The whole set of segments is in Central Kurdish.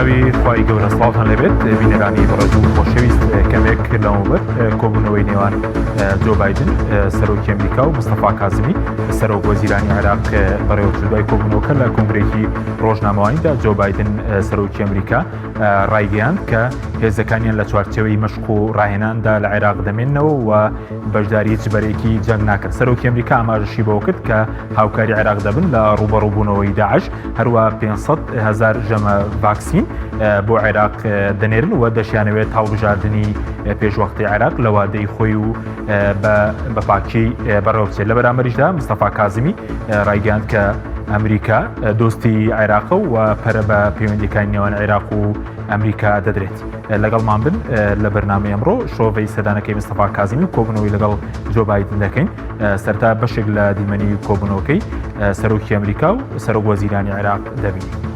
ناوی خوای گەورە سڵاوتان لێبێت بینەرانی بەڕێز و خۆشەویست کەمێک لەمەوبەر کۆبوونەوەی نێوان جۆ بایدن سەرۆکی ئەمریکا و مستەفا کازمی سەرۆک وەزیرانی عێراق بەڕێوەچوو دوای کۆبوونەوەکە لە کۆنگرێکی ڕۆژنامەوانیدا جۆ بایدن سەرۆکی ئەمریکا ڕایگەیاند کە هێزەکانیان لە چوارچێوەی مەشق و ڕاهێناندا لە عێراق دەمێنەوە و بەشداری هیچ بەرەیەکی جەنگ ناکەن. سەرۆکی ئەمریکا ئاماژەشی بەوە کرد کە هاوکاری عێراق دەبن لە ڕووبەڕووبوونەوەی داعش، هەروە 500 هەزار ژەمە ڤاکسین بۆ عێراق دەنێرن و دەشیانەوێت هەڵبژاردنی پێشوەختی عێراق لە وادەی خۆی و بە پاکی بەڕێوەبچێت. لە بەرامبەریشدا مستەفا کازمی ڕایگەیاند کە ئەمریکا دۆستی عێراقە و پەرە بە پەیوەندیەکانی نێوان عێراق و ئەمریکا دەدرێت. لەگەڵمان بن لە بەرنامەی ئەمڕۆ شرۆڤەی سەردانەکەی مستەفا کازمی و کۆبوونەوەی لەگەڵ جۆ بایدن دەکەین. سەرتا بەشێک لە دیمەنی کۆبوونەوەکەی سەرۆکی ئەمریکا و سەرۆک وەزیرانی عێراق دەبینین.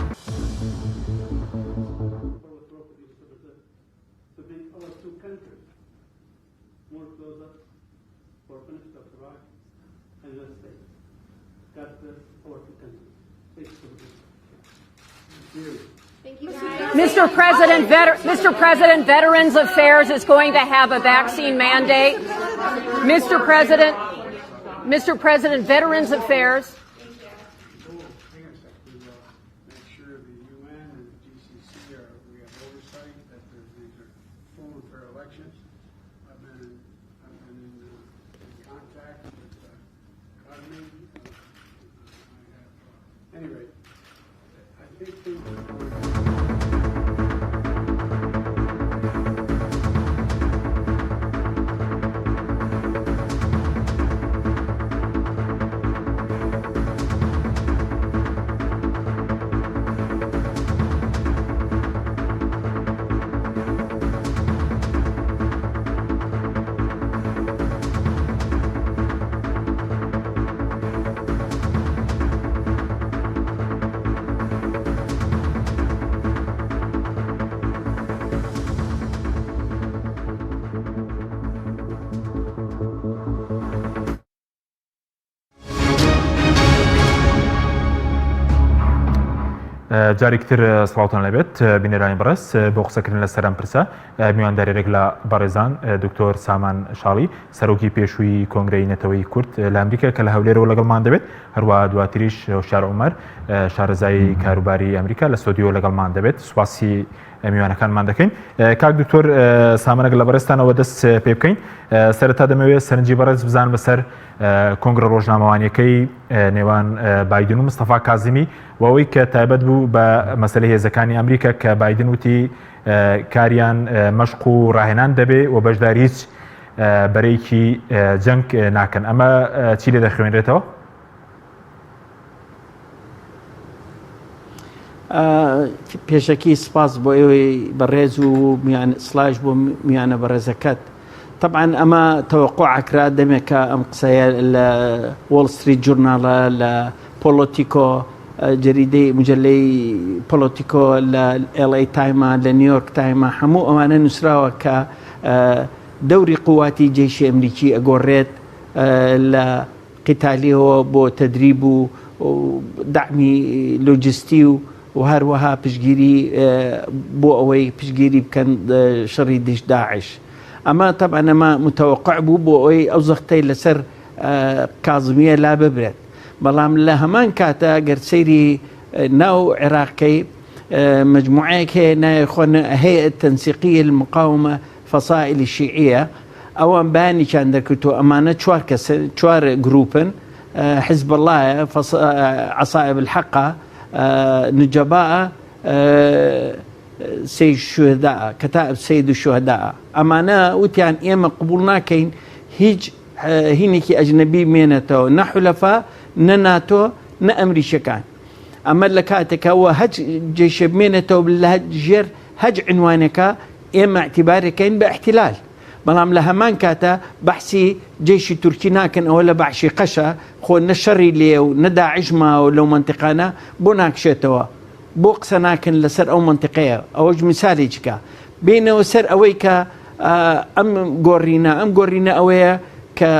Mr. President, Veter- Mr. President, Veterans Affairs is going to have a vaccine mandate. Mr. President, Mr. President, Veterans Affairs. جارێکتر سڵاوتان لەبێت بینەرانی بەڕێز بۆ قسەکردن لەسەر ئەم پرسە میواندارێک لە بەڕێزان دکتۆر سامان شاڵی سەرۆکی پێشووی کۆنگرەی نەتەوەی کورد لە ئەمریکا کە لە هەولێرەوە لەگەڵمان دەبێت هەروە دواتریش هۆشیار عومەر شارەزای کاروباری ئەمریکا لە ستۆدیۆ لەگەڵمان دەبێت سوپاسی میوانەکانمان دەکەین کاک دکتۆر سامانەک لە بەڕێزتانەوە دەست پێ بکەین سەرەتا دەمەوێت سەرنجی بەڕێز بزان بەسەر کۆنگرە ڕۆژنامەوانیەکەی نێوان بایدن و مستەفا کازمی و ئەوەی کە تایبەت بوو بە مەسەلەی هێزەکانی ئەمریکا کە بایدن وتی کاریان مەشق و ڕاهێنان دەبێ و بەشداری هیچ بەرەیەکی جەنگ ناکەن ئەمە چی لێ دەخوێنرێتەوە؟ پێشەکی سپاس بۆ ئێوەی بەڕێز و میان سلاش بۆ میانە بەڕێزەکەت طبعا ئەمە تەوەقع ئەکرا دەمێکە ئەم قسەیە لە وۆڵ ستریت جورناڵە لە پۆلۆتیکۆ جەریدەی مجلەی پۆلۆتیکۆ لە ئێڵ ئەی تایما لە نیویۆرک تایما هەموو ئەوانە نووسراوە کە دەوری قوواتی جەیشی ئەمریکی ئەگۆڕێت لە قیتالیەوە بۆ تەدریب و دەعمی لۆجستی و و هەروەها پشتگیری بۆ ئەوەی پشتگیری بکەن شەڕی دژ داعش ئەمە تەبعەن ئەمە متەوەقع بوو بۆ ئەوەی ئەو زەختەی لەسەر کازمیە لا ببرێت بەڵام لە هەمان کاتە گەر سەیری ناو عێراقەکەی مجموعەیەک هەیە ناوی خۆن هەیە تەنسیقی المقاومە فەسائل شیعیە ئەوان بەیانێکیان دەرکردووە ئەمانە چوار کەس چوار گروپن حزب اللهە عەسائب الحقە نجەباء سید شوهداء کەتائب سید شوهداء ئەمانە وتیان ئێمە قبوڵ ناکەین هیچ هینێکی ئەجنەبی بمێنێتەوە نە حولەفا نە ناتۆ نە ئەمریکیەکان ئەمە لە کاتێکە وە هەچ جێشێ بمێنێتەوە لە ژێر هەچ عنوانێکە ئێمە اعتبارەکەین بە احتلال بەڵام لە هەمان کاتە بەحسی جەیشی تورکی ناکەن ئەوە لە بەعشیقەشە خۆ نە شەڕی لێیە و نە داعش ماوە لەو مەنتیقانە بۆ ناکشێتەوە بۆ قسە ناکەن لەسەر ئەو مەنتیقەیە ئەوەش میسالێکیکە بێینەوە سەر ئەوەی کە ئەم گۆڕینە ئەم گۆڕینە ئەوەیە کە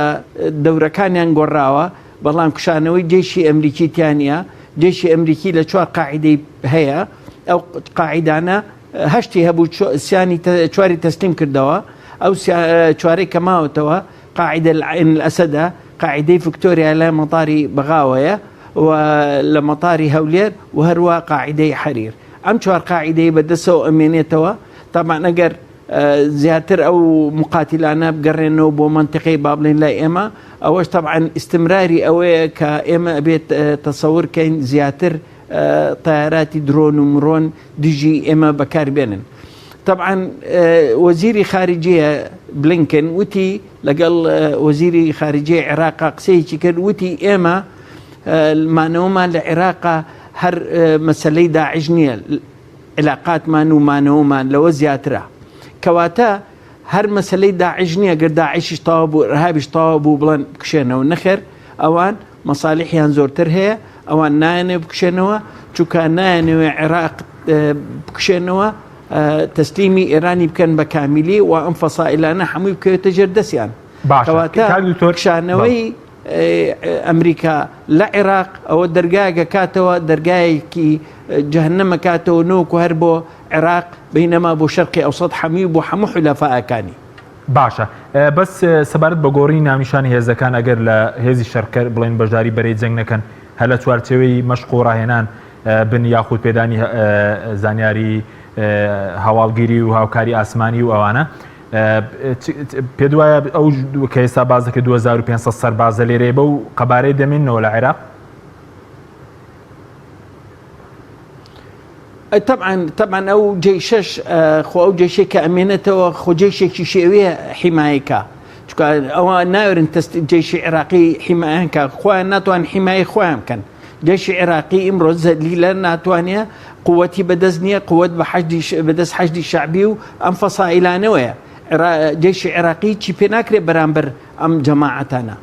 دەورەکانیان گۆڕاوە بەڵام کشانەوەی جەیشی ئەمریکی تیا نییە جەیشی ئەمریکی لە چوار قاعیدەی هەیە. ئەو قاعیدانە هەشتی هەبوو سیانی چواری تەسلیم کردەوە ئەو چوارەی کە ماوەتەوە قاعیدە العین الاسەدە قاعیدەی فکتۆریا لای مەتاری بەغاوەیە و لە مەتاری هەولێر و هەروە قاعیدەی حەریر ئەم چوار قاعیدەی بەدەسەوە ئەمێنێتەوە تەبعەن ئەگەر زیاتر ئەو مقاتیلانە بگەڕێنەوە بۆ مەنتیقەی با بڵێین لای ئێمە ئەوەش تەبعەن ئیستمراری ئەوەیە کە ئێمە ئەبێت تەسەور کەین زیاتر تەیاراتی درۆن و مرۆن دژی ئێمە بەکار بێنن. تەبعەن وەزیری خارجیە بلینکن وتی لەگەڵ وەزیری خارجیە عێراقا قسەیەکی کرد وتی ئێمە مانەوەمان لە عێراقا هەر مەسلەی داعش نییە علاقاتمان و مانەوەمان لەوە زیاترە کەواتە هەر مەسلەی داعش نییە گەر داعشیش تەواو بوو ئرهابیش تەواو بوو بڵێن بکشێنەوە نەخێر ئەوان مەسالیحیان زۆرتر هەیە ئەوان نایەنێ بکشێنەوە چونکە نایەنەوێ عێراق بکشێنەوە تەسلیمی ئێرانی بکەن بە کامیلی و ئەم فەسائلانە هەمووی بکەوێتە ژێر دەستیان کەواتە کشانەوەی ئەمریکا لە عێراق ئەوە دەرگایەکە کاتەوە دەرگایەکی جەهەنەمە کاتەوە نۆکو هەر بۆ عێراق بینەما بۆ شەرقی ئەوسەد حەمی و بۆ هەموو حولەفاکانی. باشە بەس سەبارەت بە گۆڕینی ناونیشانی هێزەکان ئەگەر لە هێزی شەرکەر بڵێن بەشداری بەرەی جەنگ نەکەن هەر لە چوارچێوەی مەشق و ڕاهێنان بن یاخود پێدانی زانیاری هەواڵگیری و هاوکاری ئاسمانی و ئەوانە پێ دوایە ئەو کە ئێستا باز دەکرێت 2500 سەربازە لێرەیە بەو قەبارەی دەمێنەوە لە عێراق؟ تەبعەن تەبعەن ئەو جەیشەش خۆ ئەو جەیشەی کە ئەمێنێتەوە خۆ جەیشێکی شێوەیە حیمایە کا چونکە ئەوە ناوێرن تەست جەیشی عێراقی حیمایان کا خۆیان ناتوان حیمایەی خۆیان بکەن جەیشی عێراقی ئیمڕۆ زەلیلە ناتوانێ قوتی بەدەست نییە قوت بە حەشدی بەدەست حەشدی شەعبی و ئەم فەسائیلانەوەیە جەیشی عێراقی چی پێ ناکرێت بەرامبەر ئەم جەماعەتانە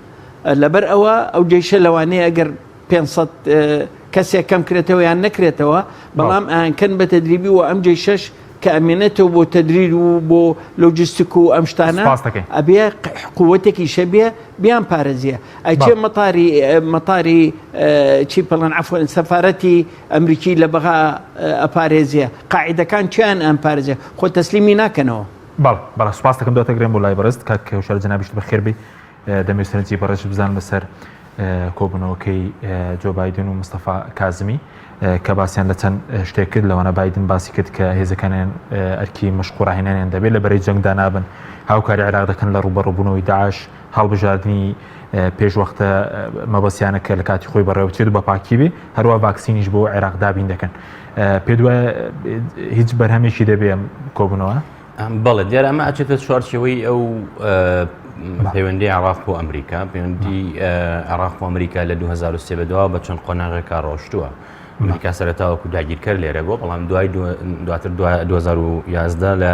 لەبەر ئەوە ئەو جەیشە لەوانەیە ئەگەر 500 کەسێک کەم کرێتەوە یان نەکرێتەوە بەڵام ئەیانکەن بە تەدریبی و ئەم جەیشەش کە ئەمێنێتەوە بۆ تەدریر و بۆ لۆجستیک و ئەم شتانە ئەبێ قوتێکی شەبێ بیان پارێزیە ئەچێ مەتاری مەتاری چی پڵەن عفوەن سەفارەتی ئەمریکی لە بەغا ئەپارێزیە قاعدەکان چیان ئەم پارێزیە خۆ تەسلیمی ناکەنەوە. بەڵێ بەڵێ سوپاس دەکەم دواتر گرێم بۆ لای بەڕێزت کاک هۆشیار جەنابیشت بەخێر بێی دەمەوێت سەرنجی بەڕێزت بزانم لەسەر کۆبوونەوەکەی جۆ بایدن و مستەفا کازمی کە باسیان لە چەند شتێک کرد لەوانە بایدن باسی کرد کە هێزەکانیان ئەرکی مەشق و ڕاهێنانیان دەبێت لە بەرەی جەنگدا نابن هاوکاری عێراق دەکەن لە ڕووبەڕووبوونەوەی داعش هەڵبژاردنی پێشوەختە مەبەستیانە کە لە کاتی خۆی بەڕێوەچێت و بە پاکی بێ هەروە ڤاکسینیش بۆ عێراق دابین دەکەن پێ دوایە هیچ بەرهەمێکی دەبێ کۆبوونەوە؟ بەڵێ دیارە ئەمە ئەچێتە چوارچێوەی ئەو پەیوەندی عراق و ئەمریکا پەیوەندی عراق و ئەمریکا لە 2023 بەدواوە بە چەند قۆناغێکا ڕۆشتووە ئەمریکا سەرەتاوەکو داگیرکەر لێرە بووە بەڵام دوای دواتر 2011 لە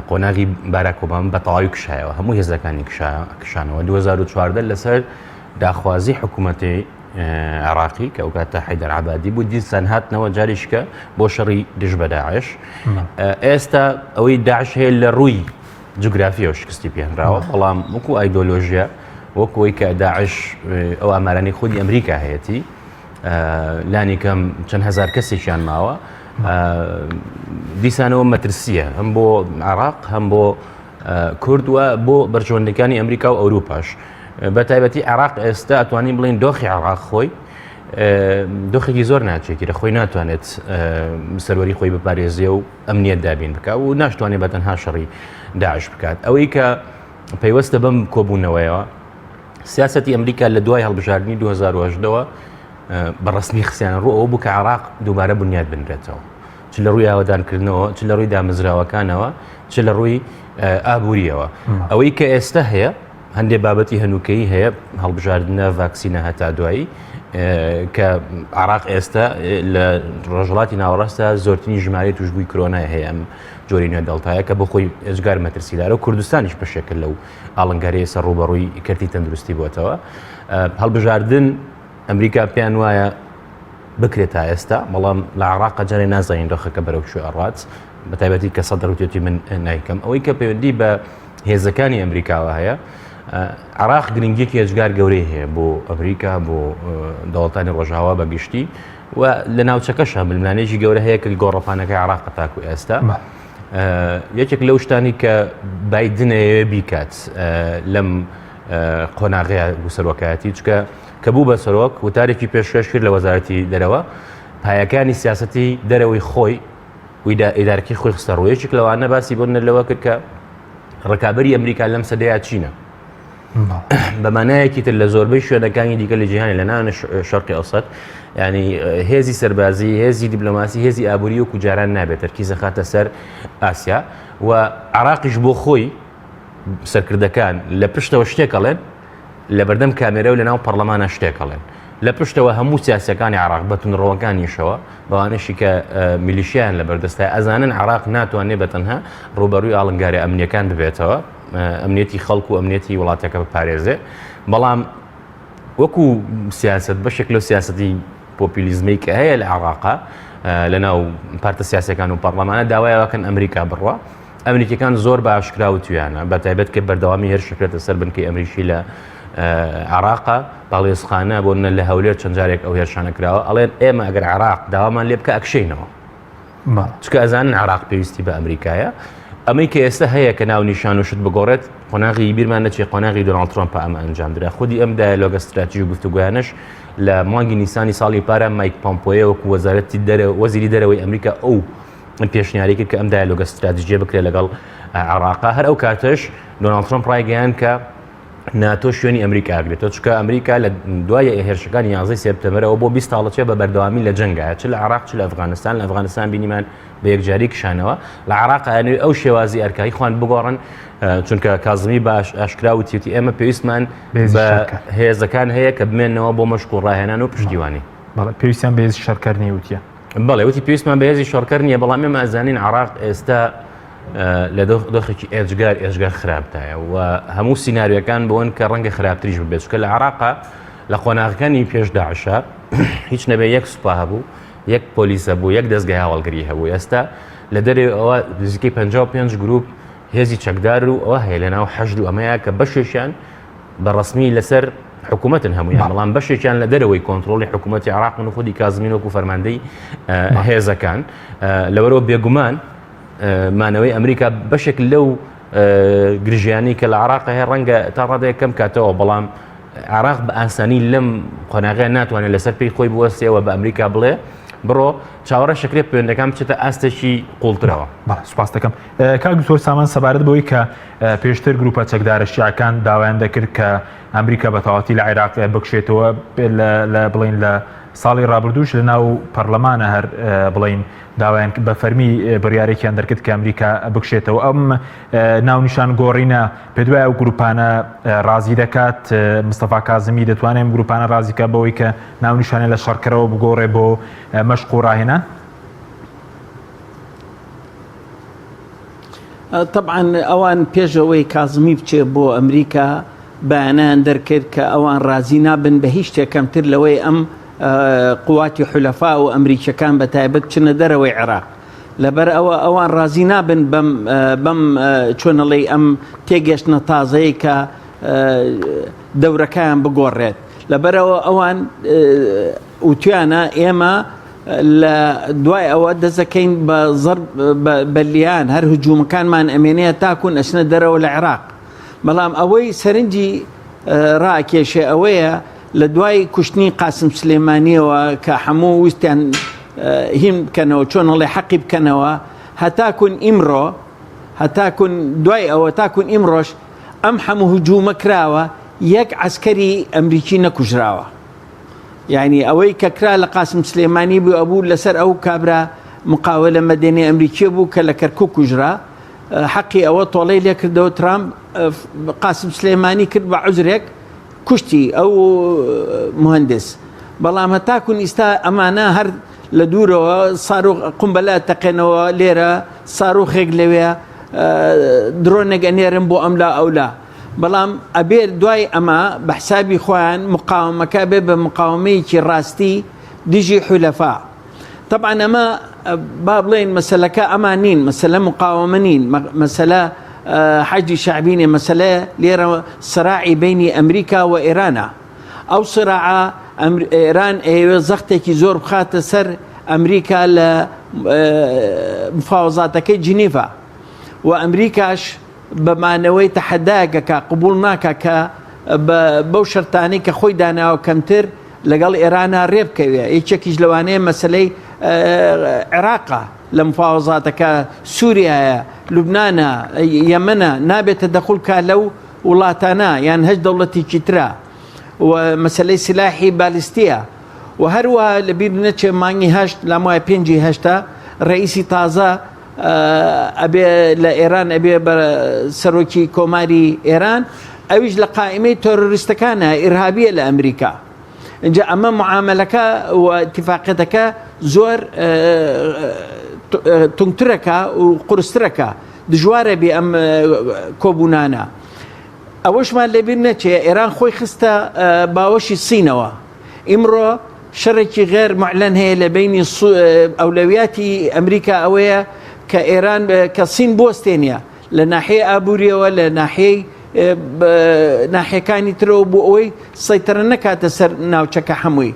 قۆناغی باراک ئۆباما بە تەواوی کشایەوە هەموو هێزەکانی کشانەوە 2014 لەسەر داخوازی حکوومەتی عێراقی کە ئەوکاتە حەیدەر عەبادی بوو دیسان هاتنەوە جاریشکە بۆ شەڕی دژ بە داعش ئێستا ئەوەی داعش هەیە لە ڕووی جوگرافیەوە شکستی پێنراوە بەڵام وەکو ئایدۆلۆژیا وەکوی کە داعش ئەو ئامارانی خودی ئەمریکا هەیەی لانی کەم چەند هزار کەسێکیان ماوە دیسانەوە مەترسیە هەم بۆ عراق هەم بۆ کورد و بۆ بەرژەوەندەکانی ئەمریکا و ئەوروپاش بە تایبەتی عێراق ئێستا ئەتوانین بڵین دۆخی عێراق خۆی دۆخێکی زۆر ناچێکی لە خۆی ناتوانێت سەروەری خۆی بپارێزێ و ئەمنیەت دابین بکە و ناشتوانێت بە تەنها شەڕی داعش بکات ئەوەی کە پەیوەستە بەم کۆبوونەوەیەوە سیاستی ئەمریکا لە دوای هەڵبژاردننی 2010ەوە بە ڕسمی خسیانە ڕوو ئەوە بوو کە عراق دووبارە بنیاد بنرێتەوە چ لە ڕووی ئاوەدانکردنەوە چ لە ڕووی دامەزراوەکانەوە چ لە ڕووی ئابووریەوە ئەوەی کە ئێستا هەیە هەندێک بابەتی هەنووکەیی هەیە هەڵبژاردنە ڤاکسینە هەتا دوایی کە عراق ئێستا لە ڕۆژهەڵاتی ناوەڕاستە زۆرترین ژمارەی توشبووی کرۆنای هەیە ئەم جۆری نوێ دەڵتایە کە بۆ خۆی ئێجگار مەترسیدارە و کوردستانیش بەشێکە لەو ئاڵنگاریە سەر ڕووبەڕووی کەرتی تەندروستی بووەتەوە هەڵبژاردن ئەمریکا پێیان وایە بکرێت تا ئێستا بەڵام لە عراق جارێ نازانین دۆخەکە بەرەو کوێ ئەڕات بە تایبەتی کە سەدر وتێتی من نایکەم ئەوەی کە پەیوەندی بە هێزەکانی ئەمریکاوە هەیە عراق گرنگیەکی ئێجگار گەورەی هەیە بۆ ئەمریکا بۆ دەوڵەتانی ڕۆژاوا بە گشتی. و لە ناوچەکەشە ململانێکی گەورە هەیە کە گۆڕەپانەکەی عراق تاکو ئێستا یەکێک لەو شتانی کە بایدنەیە بیکات لەم قۆناغەیە و سەرۆکایەتی چکە کە بوو بە سەرۆک وتارێکی پێشکەش کرد لە وەزارەتی دەرەوە پایەکانی سیاستی دەرەوەی خۆی ئیدارکی خۆی خستە ڕوو یەکێک لەوانە باسی بۆ لەوە کرد کە ڕکابەری ئەمریکا لەم سەدەیە چینە بە مانایەکی تر لە زۆربەی شوێنەکانی دیکە لە جیهانی لە ناوە شەرقی ئەوسەت ینی هێزی سەربازی هێزی دیبلۆماسی هێزی ئابووری و کوجاران نابێت تەرکیز دەخاتە سەر ئاسیا و عراقیش بۆ خۆی سەرکردەکان لە پشتەوە شتێک ئەڵێن لە بەردەم کامێرە و لە ناو پەرلەمانە شتێک ئەڵێن لە پشتەوە هەموو سیاسەکانی عراق بە تونڕەوەکانیشەوە بەوانەشی کە میلیشیان لە بەردەستای ئەزانن عراق ناتوانێت بە تەنها ڕوبەروی ئاڵنگاری ئەمنیەکان ببێتەوە ئەمنیەتی خەڵک و ئەمنیەتی وڵاتەکە بپارێزێ بەڵام وەکو سیاست بەشێک لەو سیاستی پۆپیلیزمەی کە هەیە لە عراقا لە ناو پارتە سیاسەکان و پەرلەمانە داوایەکەن ئەمریکا بڕە ئەمریکیەکان زۆر بە ئاشکرا وتویانە بە تایبەت کە بەردەوامی هێرش دەکرێتە سەر بنکەی ئەمریکی لە عراقا باڵێزخانە بۆ نە لە هەولێر چەند جارێک ئەو هێرشانە کراوە ئەڵێن ئێمە ئەگەر عراق داوامان لێ بکە ئەکشینەوە چکە ئەزانن عراق پێویستی بە ئەمریکایە ئەمەی کە ئێستا هەیە کە ناونیشان و شت بگۆڕێت قۆناغی بیرمان نەچێ قۆناغی دۆناڵد ترۆمپ ئەمە ئەنجام درا خودی ئەم دایالۆگە ستراتیژ و گفتوگۆیانش لە مانگی نیسانی ساڵی پارە مایک پۆمپۆیە وەکو وەزارەتی دەرەوە وەزیری دەرەوەی ئەمریکا ئەو پێشنیاری کرد کە ئەم دایالۆگە ستراتیژیە بکرێت لەگەڵ عێراقا هەر ئەو کاتەش دۆناڵد ترۆمپ ڕایگەیان کە ناتۆ شوێنی ئەمریکا ئەگرێتەوە چونکە ئەمریکا لە دوای هێرشەکانی 11 سێپتەمبەرەوە بۆ 20 ساڵە چێ بە بەردەوامی لە جەنگایە چ لە عراق چ لە ئەفغانستان لە ئەفغانستان بینیمان بە یەکجاری کشانەوە لە عراق ئەیانەوێ ئەو شێوازی ئەرکایی خوان بگۆڕن چونکە کازمی باش ئاشکرا وتیوتی ئێمە پێویستمان بە هێزەکان هەیە کە بمێنەوە بۆ مەشق و ڕاهێنان و پشتیوانی پێویستیان بە هێزی شەرکەر نییە وتیە بەڵێ وتی پێویستمان بە هێزی شەڕکەر نییە بەڵام ئێمە ئەزانین عراق ئێستا لە دۆخێکی ئێجگار ئێجگار خراپدایە و هەموو سیناریۆکان بۆن کە ڕەنگە خراپتریش ببێت چونکە لە عراقا لە قۆناغەکانی پێش داعشە هیچ نەبێ یەک سوپا هەبوو یەک پۆلیس هەبوو یەک دەستگای هەواڵگری هەبوو ئێستا لە دەرێ ئەوە نزیکەی 55 گروپ هێزی چەکدار و ئەوە هەیە لە ناو حەشد و ئەمەیە کە بەشێکیان بە ڕەسمی لەسەر حکوومەتن هەموویان بەڵام بەشێکیان لە دەرەوەی کۆنتترۆلی حکوومەتی عراقن و خودی کازمین وەکو فەرماندەی هێزەکان لەوەرەوە بێگومان مانەوەی ئەمریکا بەشێک لەو گرژیانی کە لە عراق هەیە ڕەنگە تا ڕادەیەک کەم کاتەوە بەڵام عراق بە ئاسانی لەم قۆناغەیە ناتوانێت لەسەر پێی خۆی بوەستێەوە بە ئەمریکا بڵێ بڕۆ چاوەڕێ شکرێ پەیوەندەکان بچێتە ئاستێکی قوڵترەوە. سپاس دەکەم کاک دکتۆر سامان سەبارەت بەوەی کە پێشتر گروپە چەکدارە شیعەکان داوایان دەکرد کە ئەمریکا بە تەواوەتی لە عێراق بکشێتەوە لە بڵین لە ساڵی ڕابردووش لە ناو پەرلەمانە هەر بڵین داوایان بە فەرمی بڕیارێکیان دەرکرد کە ئەمریکا بکشێتەوە ئەم ناونیشان گۆڕینە پێدوای ئەو گروپانە ڕازی دەکات مستەفا کازمی دەتوانێت ئەم گروپانە ڕازیکە بەوەی کە ناونیشانە لە شەڕکەرەوە بگۆڕێ بۆ مەشق و ڕاهێنان؟ تەبعەن ئەوان پێش ئەوەی کازمی بچێ بۆ ئەمریکا بەیانیان دەرکرد کە ئەوان ڕازی نابن بە هیچ شتێک کەمتر لەوەی ئەم قوواتی حولەفا و ئەمریکیەکان بە تایبەت بچنە دەرەوەی عێراق لەبەر ئەوە ئەوان ڕازی نابن بەم بەم چۆنەڵی ئەم تێگەشتنە تازەیە کە دەورەکەیان بگۆڕێت لەبەرەوە ئەوان وتویانە ئێمە لە دوای ئەوە دەزەکەین بە زەر بە لیان هەر هجوومەکانمان ئەمێنەیە تاکوون ئەچنە دەرەوە لە عێراق بەڵام ئەوەی سەرنجی ڕاکێشێ ئەوەیە لە دوای کوشتنی قاسم سلێمانیەوە کە هەموو ویستیان هیم بکەنەوە چۆن هەڵێ حەقی بکەنەوە هەتاکوون ئیمڕۆ هەتاکوون دوای ئەوە تاکوون ئیمڕۆش ئەم هەموو هجوومە کراوە یەک عسکەری ئەمریکی نەکوژراوە یانی ئەوەی کە کرا لە قاسم سلێمانی بوو ئەبوو لەسەر ئەو کابرا مقاولە مەدەنی ئەمریکیە بوو کە لە کەرکک کوژرا حەقی ئەوە تۆڵەی لێکردەوە ترامپ قاسم سلێمانی کرد بە عزرێک کوشتی ئەو مهندس بەڵام هەتاکون ئیستا ئەمانە هەر لە دوورەوە ساروخ قمبەلە تەقێنەوە لێرە ساروخێک لەوێ درۆنێک ئەنێرن بۆ ئەملا ئەولا بەڵام ئەبێ دوای ئەمە بە حسابی خۆیان مقاومەکە بێ بە مقاومەیەکی ڕاستی دژی حولەفا طبعا ئەمە با بڵێن مەسلەکە ئەمان نین مەسلە مقاومە نین مەسلە حەجی شعبینێ مەسلە لێرە سراعی بینی ئەمریکا و ئێرانە ئەو سراعە ئێران ئەیەوێ زەختێکی زۆر بخاتە سەر ئەمریکا لە مفاوەزاتەکەی جنیڤا و ئەمریکاش بە مانەوەی تەحەدایەکەکە قبوڵ ناکا کە بەو شەرتانەی کە خۆی داناوە کەمتر لەگەڵ ئێرانە رێ بکەوێ یەکێکیش لەوانەیە مەسلەی عێراقە لە مفاوەزاتەکە سووریایە لوبنانە یەمەنە نابێتە دەخول کا لەو وڵاتانە یان هەچ دەوڵەتێکی ترە و مەسەلەی سلاحی بالیستیە و هەروەها لەبیر نەچێ مانگی هەشت لام وایە پێنجی هەشتا ڕئیسی تازە ئەبێ لە ئێران ئەبێ بە سەرۆکی کۆماری ئێران ئەویش لە قائیمەی تۆرۆریستەکانە ئیرهابیە لە ئەمریکا اینجا ئەمە معاملەکە و اتفاقەتەکە زۆر تونترەکە و قورسترەکە دژوارە بێ ئەم کۆبوونانە ئەوەشمان لەبیر نەچێ ئێران خۆی خستە باوەشی سینەوە. ئیمڕۆ شەڕێکی غێر معلەن هەیە لە بینی ئەولەویاتی ئەمریکا ئەوەیە کە ئێران کە سین بوەستێنە لە ناحیەی ئابووریەوە لە ناحیەی ناحیەکانی ترەوە بۆ ئەوەی سەیتەرە نەکاتە سەر ناوچەکە هەمووی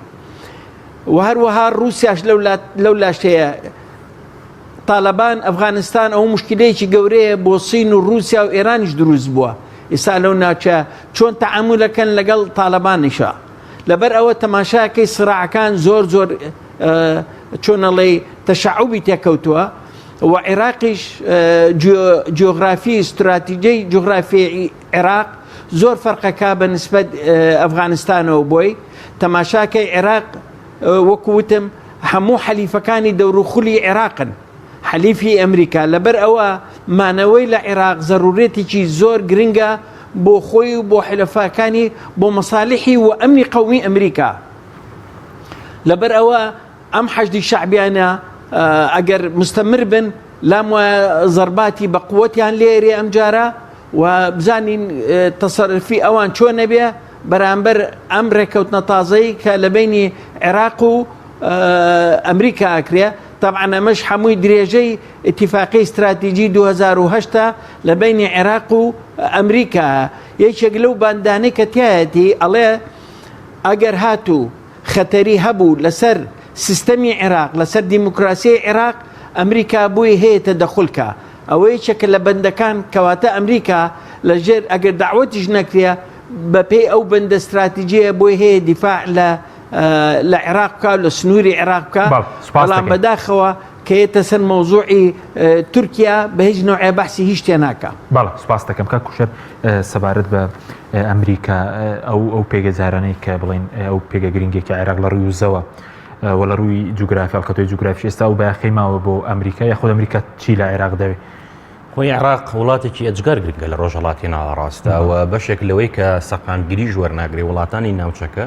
و هەروەها رووسیاش لەو لاشەیە تالەبان ئەفغانستان ئەوە موشکیلەیەکی گەورەیە بۆ سین و رووسیا و ئێرانیش دروست بووە ئیستا لەو ناوچە چۆن تەعامولەکەن لەگەڵ تالەبانیشا لەبەر ئەوە تەماشاکەی سراعەکان زۆر زۆر چۆنەڵێی تەشەعوبی تێکەوتووە و عێراقیش جیۆغرافی استراتیجی جوغرافی عێراق زۆر فەرقەکە بە نسبەت ئەفغانستانەوە بۆی تەماشاکەی عێراق وەکو وتم هەموو حەلیفەکانی دەوروخولی عێراقن حەلیفی ئەمریکا لەبەر ئەوە مانەوەی لە عێراق زەرورێتێکی زۆر گرنگە بۆ خۆی و بۆ حلەفاکانی بۆ مەسالیحی و ئەمنی قەومی ئەمریکا لەبەر ئەوە ئەم حەشدی شەعبیانە ئەگەر مستەمر بن لام وایە زەرباتی بە قوەتیان لێرێ ئەمجارە و بزانین تەسەرفی ئەوان چۆن نەبێ بەرامبەر ئەم رێککەوتنە تازەی کە لە بەینی عێراق و ئەمریکا ئەکرێ، تەبعەن ئەمەش هەمووی درێژەی ئیتیفاقیەی ستراتیجی 2008 لە بەینی عێراق و ئەمریکا. یەکێک لەو باندانەی کە تیایەتی ئەڵێ ئەگەر هاتوو خەتەری هەبوو لەسەر سیستەمی عێراق، لەسەر دیموکراسیی عێراق، ئەمریکا بۆی هەیە تەدەخول کا. ئەوە یەکێکە لە بەندەکان، کەواتە ئەمریکا لە ژێر ئەگەر دەعوەتیش نەکرێ بە پێی ئەو بەندە ستراتیجیە بۆی هەیە دیفاع لە لە عێراق بکا و لە سنووری عێراق بکا، بەڵام بەداخەوە کە یەتە سەر مەوزوعی تورکیا بە هیچ نەوعێ بەحسی هیچ شتێ ناکا. بەڵێ سوپاست دەکەم کاک کوشەر. سەبارەت بە ئەمریکا ئەو ئەو پێگە جارانەی کە بڵین ئەو پێگە گرنگێکی عێراق لە ڕووی وزەوە و لە ڕووی جوگرافی هەڵکەوتەی جوگرافی ئێستا ئەو بایەخەی ماوە بۆ ئەمریکا یاخود ئەمریکا چی لە عێراق دەوێت؟ خۆی عێراق وڵاتێکی ئەجگار گرنگە لە ڕۆژهەڵاتی ناوەڕاستدا و بەشێک لەوەی کە سەقامگیریش وەرناگرێ وڵاتانی ناوچەکە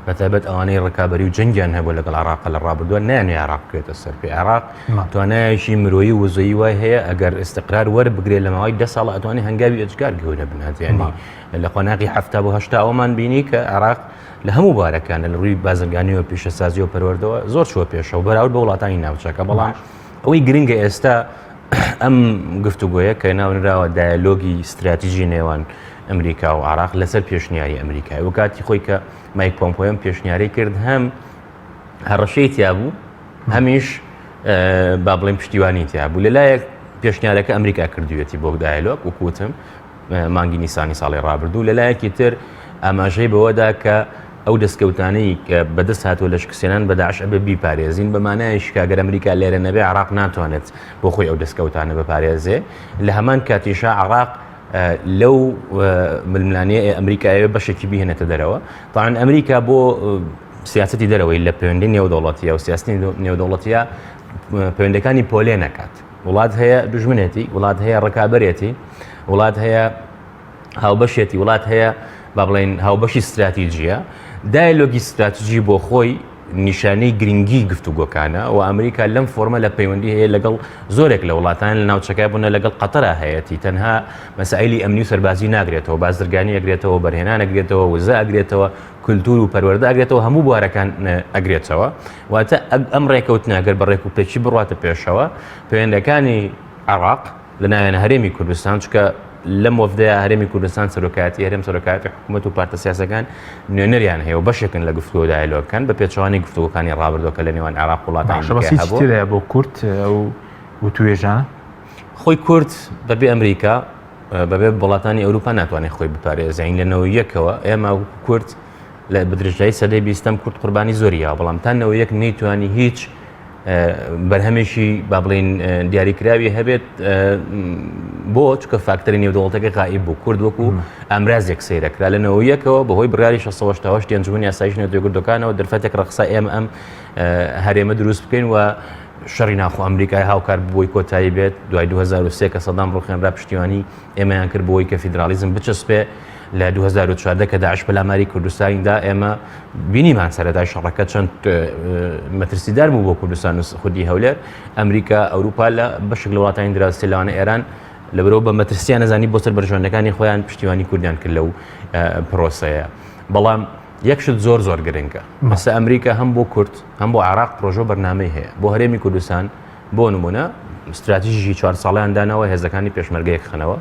بەتایبەت ئەوانەی ڕکابی و جەنگیان هەبوو لەگەڵ عراق لە ڕابردووە نانێ عراق بکەوێتە سەر پێ عراق توانایەکی مرۆیی وزەی وای هەیە ئەگەر ئستقرار وەربگرێت لە ماوەی ده ساڵ ئەتوانێت هەنگاوی ئەجگار گەورە بنات ینی لە قۆناغی هەفتا بۆ هەشتا ئەومان بینی کە عراق لە هەموو بارەکان لە ڕووی بازرگانی و پیشەسازی و پەروەردەوە زۆر چوە پێشەوە بەراورد بە وڵاتانی ناوچەکە بەڵام ئەوەی گرنگە ئێستا ئەم گفتوگۆیە کە ناونراوە دایەلۆگی ستراتیژی نێوان ئەمریکا و عراق لەسەر پێشنیاری ئەمریکای و کاتی خۆی کە مایک پۆمپۆیەم پێشنیاری کرد هەم هەڕەشەی تیا بوو هەمیش با بڵێم پشتیوانی تیا بوو لەلایەک پێشنیارەکە ئەمریکا کردوێتی بۆ دایلۆک وەکوتم مانگی نیسانی ساڵی ڕابردوو، لەلایەکی تر ئاماژەی بەوەدا کە ئەو دەستکەوتانەی کە بەدەست هاتووە لە شکستێنان بە داعش ئەبێ بیپارێزین، بە مانایش کە گەر ئەمریکا لێرە نەبێ عێراق ناتوانێت بۆ خۆی ئەو دەستکەوتانە بپارێزێ. لە هەمان کاتیشا عێراق لەو ململانێ ئەمریکایە بەشێکی بهێنێتە دەرەوە. تاان ئەمریکا بۆ سیاستی دەرەوەی لە پەیوەندی نێودەوڵەتیە و سیاستی نێودەوڵەتیە پەیوەندەکانی پۆلێ نەکات. وڵات هەیە دوژمنێتی، وڵات هەیە ڕکابەرێتی، وڵات هەیە هاوبەشێتی، وڵات هەیە با بڵێن هاوبەشی ستراتیجیە. دایلۆگی ستراتیجی بۆ خۆی نیشانەی گرنگی گفتوگۆکانە و ئەمریکا لەم فۆرمە لە پەیوەندی هەیە لەگەڵ زۆرێک لە وڵاتان لە ناوچەکە بوونە لەگەڵ قەتەرا هەیەتی تەنها مەسایلی ئەمنی و سەربازی ناگرێتەوە بازرگانی ئەگرێتەوە بەرهێنان ئەگرێتەوە وزە ئەگرێتەوە کولتوور و پەروەردە ئەگرێتەوە هەموو بوارەکان ئەگرێتەوە واتە ئەم ڕێکەوتنە گەر بە ڕێک و پێکی بڕاتە پێشەوە پەیوەندەکانی عێراق لە ناوێنە هەرێمی کوردستان چکە لەم وەفدەیە هەرێمی کوردستان سەرۆکایەتی هەرێم سەرۆکایەتی حکوومەت و پارتە سیاسەکان نوێنەریان هەیە و بەشێکن لە گفتوگۆ دایلۆگەکان بە پێچەوانەی گفتوگۆکانی ڕابردووە کە لە نێوان عێراق وڵاتانی باشە بەس هیچ تێدایە بۆ کورد ئەو وتوێژانە؟ خۆی کورد بەبێ ئەمریکا بەبێ وڵاتانی ئەوروپا ناتوانێت خۆی بپارێزێ لە 91ەوە ئێمە کورد لە بدرژای سەدەی بیستەم کورد قوربانی زۆری یاوە بەڵام تا 91 نەیتوانی هیچ بەرهەمێکی با بڵین دیاریکراوی هەبێت بۆ چکە فاکتەری نێودەوڵەتەکە غائیب بوو کورد وەکو ئامرازێک سەیرەکرا لە 91ەوە بەهۆی بڕیاری 688 ئەنجومەنی ئاسایش نەتەوەیەکگرتووەکانەوە دەرفەتێک ڕەخسا ئێمە ئەم هەرێمە دروست بکەین و شەڕی ناخۆ ئەمریکای هاوکار بۆی کۆتایی بێت دوای 2023 کە سەدام ڕوخێنرا پشتیوانی ئێمەیان کرد بۆی کە فیدراڵیزم بچەسپێ لە 2014 کە داعش پەلاماری کوردستانی دا ئێمە بینیمان سەرەتای شەڕەکە چەند مەترسیدار بوو بۆ کوردستان و خودی هەولێر ئەمریکا ئەوروپا لە بەشێک لە وڵاتانی دراوسێ لەوانە ئێران لەبەرەوە بە مەترسیان نەزانی بۆ سەر بەرژەوەندەکانی خۆیان پشتیوانی کوردیان کرد لەو پرۆسەیە بەڵام یەک شت زۆر زۆر گرنگە مەسە ئەمریکا هەم بۆ کورد هەم بۆ عراق پرۆژە بەرنامەی هەیە بۆ هەرێمی کوردستان بۆ نمونە استراتیژی چوار ساڵیان داناوە هێزەکانی پێشمەرگە یەکخەنەوە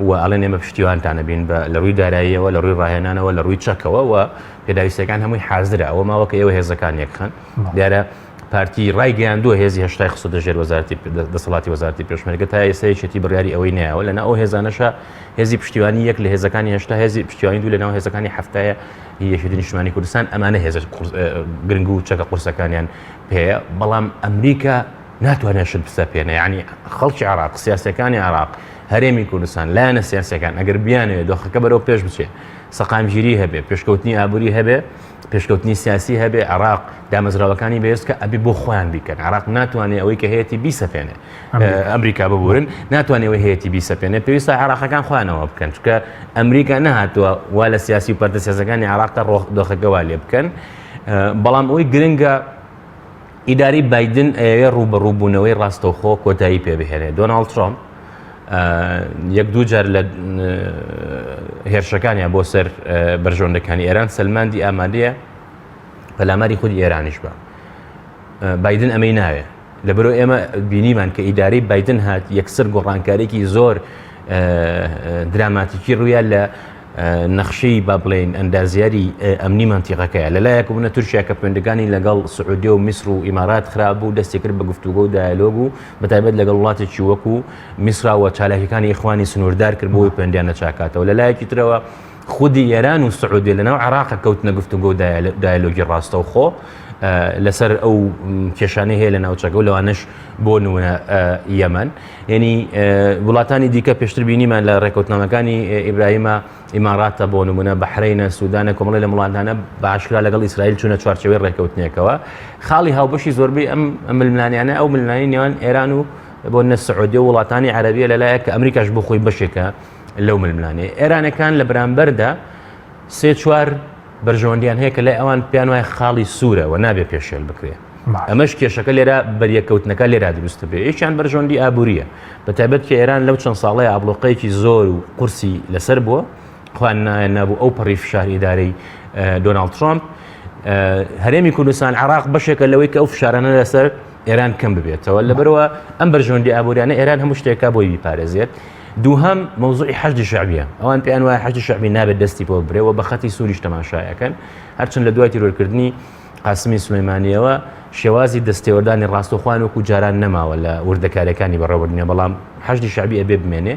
و ئەڵێن ئێمە پشتیوانتانە بین بە لە ڕووی داراییەوە لە ڕووی ڕاهێنانەوە لە ڕووی چەکەوە و پێداویستەکان هەمووی حازرە ئەوە ماوە کە ئێوە هێزەکان یەکخەن دیارە پارتی ڕایگەیاندووە هێزی هەشتای خستۆتە ژێر وەزارەتی دەسەڵاتی وەزارەتی پێشمەرگە تا ئێستا یەکێتی بڕیاری ئەوەی نایەوە لەنا ئەو هێزانەشە هێزی پشتیوانی یەک لە هێزەکانی هەشتا هێزی پشتیوانی دوو لەناو هێزەکانی هەفتایە یەکێتی نیشتمانی کوردستان ئەمانە هێزە گرنگ و چەکە قورسەکانیان پێیە بەڵام ئەمریکا ناتوانێت شت بسەپێنێ یعنی خەڵکی عراق سیاسەکانی عراق هەرێمی کوردستان لایەنە سیاسەکان ئەگەر بیانەوێت دۆخەکە بەرەو پێش بچێت سەقامگیری هەبێ پێشکەوتنی ئابووری هەبێ پێشکەوتنی سیاسی هەبێ عراق دامەزراوەکانی بەهێز کە ئەبێ بۆ خۆیان بیکەن عراق ناتوانێت ئەوەی کە هەیەی بیسەپێنێ ئەمریکا ببورن ناتوانێت ئەوەی هەیەی بیسەپێنێ پێویستە عراقەکان خۆیانەوە بکەن چونکە ئەمریکا نەهاتووە وا لە سیاسی و پارتە سیاسەکانی عراقدا دۆخەکە وا لێ بکەن بەڵام ئەوەی گرنگە ئیدارەی بایدن ئەیەوێ ڕووبەڕووبوونەوەی ڕاستەوخۆ کۆتایی پێ بهێنێ. دۆناڵد ترۆمپ یەک دوو جار لە هێرشەکانیان بۆ سەر بەرژەوەندەکانی ئێران سەلماندی ئامادەیە پەلاماری خودی ئێرانیش بە. بایدن ئەمەی ناوێ. لەبەرئەوە ئێمە بینیمان کە ئیدارەی بایدن هات یەکسەر گۆڕانکاریی زۆر دراماتیکی ڕوویا لە نەخشەی با بڵێین ئەندازیاری ئەمنی مەنتیقەکەیە. لە لایەک بوونە تورکیا کە پەیوەندەکانی لەگەڵ سعودیە و میسر و ئیمارات خراپ بوو، دەستی کرد بە گفتوگۆ و دایەلۆگ و بەتایبەت لەگەڵ وڵاتێکی وەکو میسرا و چالاکیەکانی ئیخوانی سنووردار کرد بۆ ئەوەی پەیوەندیان نەچاکاتەوە. لە لایەکی ترەوە خودی ئێران و سعودیە لەناو عێراق کەوتنە گفتوگۆ و دایەلۆگی ڕاستەوخۆ لەسەر ئەو کێشانەی هەیە لە ناوچەکە و لەوانەش بۆ نمونە یەمەن. یعنی وڵاتانی دیکە پێشتر بینیمان لە ڕێکەوتنامەکانی ئیبراهیمە ئیماراتە بۆ نمونە بەحرینە سوودانە کۆمەڵی لە وڵاتانە باشکرا لەگەڵ ئیسرائیل چوونە چوارچەوەی ڕێکەوتنێکەوە خاڵی هاوبەشی زۆربەی ئەم ململانیانە ئەو ململانی نێوان ئێران و بۆ نە سعودیە و وڵاتانی عەربیە لەلایەک کە ئەمریکاش بۆ خۆی بەشێکە لەو ململانێ ئێرانەکان لە بەرامبەردا سێ چوار بەرژەوەندیان هەیە کە لای ئەوان پێیان وایە خاڵی سوورە و نابێ پێشێل بکرێ ئەمەش کێشەکە لێرە بەریەکەوتنەکە لێرا دروست بێ یەکیان بەرژەوەندی ئابووریە بە تایبەت کە ئێران لەو چەند ساڵەیە ئابڵۆقەیەکی زۆر و قورسی لەسەر بووە خوان نابوو ئەو پەڕی فشار ئیدارەی دۆناڵد ترامپ هەرێمی کوردستان عراق بەشێکە لەوەی کە ئەو فشارانە لەسەر ئێران کەم ببێتەوە لەبەرەوە ئەم بەرژەوەندی ئابووریانە ئێران هەموو شتێکە بۆی بیپارێزێت دووهەم مەوزوعی حەشدی شەعبیە ئەوان پێیان وایە حەشدی شەعبی نابێت دەستی پێوە برێ و بە خەتی سووریش تەماشایەکەن هەرچەند لە دوای تیرۆرکردنی قاسمی سولەیمانیەوە شێوازی دەستێوەردانی ڕاستەوخۆیان وەکو جاران نەماوە لە وردەکاریەکانی بەڕێوەبردنە بەڵام حەشدی شەعبی ئەبێ بمێنێ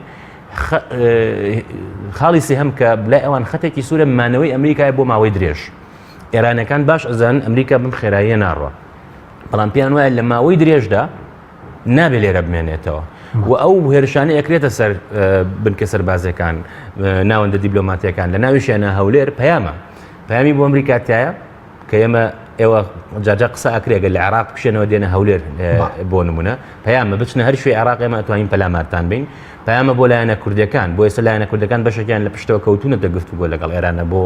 خاڵی سێهەم کە لای ئەوان خەتێکی سوورە مانەوەی ئەمریکای بۆ ماوەی درێژ ئێرانەکان باش ئەزان ئەمریکا بم خێراییە ناڕوە بەڵام پێیان وایە لە ماوەی درێژدا نابێ لێرە بمێنێتەوە و ئەو هێرشانە ئەکرێتە سەر بنکە سەربازەکان ناوەندە دیبلۆماتیەکان لە ناویشیانە هەولێر پەیامە پەیامی بۆ ئەمریکا تایە کە ئێمە ئێوە جاجا قسە ئەکرێگە لە عێراق بشێنەوە دێنە هەولێر بۆ نمونە پەیامە بچنە هەر شوێ عێراق ئێمە ئەتوانین پەلامارتان بین پەیامە بۆ لایەنە کوردەکان بۆ ئێستا لایەنە کوردەکان بەشێکیان لە پشتەوە کەوتونەتە گفتوگۆ لەگەڵ ئێرانە بۆ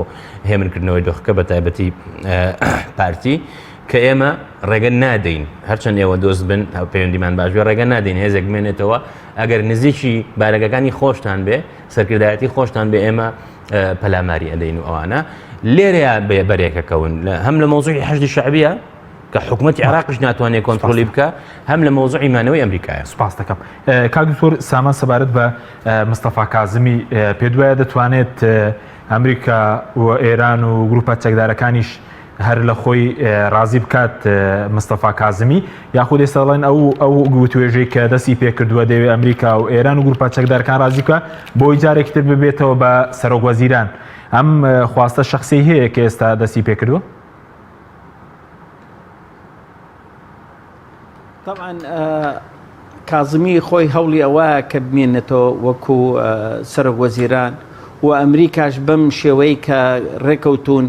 هێمنکردنەوەی دۆخەکە بە تایبەتی پارتی کە ئێمە ڕێگە نادەین هەرچەند ئێوە دۆست بن پەیوەندیمان باش بێ ڕێگە نادەین هێزێک بمێنێتەوە ئەگەر نزیکی بارەگەکانی خۆشتان بێ سەرکردایەتی خۆشتان بێ ئێمە پەلاماری ئەدەین و ئەوانە لێرەیە بەرێکەکەون هەم لە مۆزوعی حەشدی شعبیە. کە حکوومەتی عێراقیش ناتوانێت کۆنترۆلی بکە هەم لە مەوزوعی مانەوەی ئەمریکایە. سپاس دەکەم کاک دکتۆر سامان سەبارەت بە مستەفا کازمی پێت وایە دەتوانێت ئەمریکا و ئێران و گروپە چەکدارەکانیش هەر لە خۆی ڕازی بکات مستەفا کازمی یاخود ئێستا دەڵێن ئەو ئەو وتوێژەی کە دەستی پێکردووە دەوێ ئەمریکا و ئێران و گروپە چەکدارەکان ڕازی بکە بۆی جارێکی تر ببێتەوە بە سەرۆک وەزیران ئەم خواستە شخصی هەیە کە ئێستا دەستی پێکردووە؟ تەبعەن کازمی خۆی هەوڵی ئەوە کە بمێنێتەوە وەکو سەرۆک وەزیران و ئەمریکاش بەم شێوەی کە ڕێکەوتون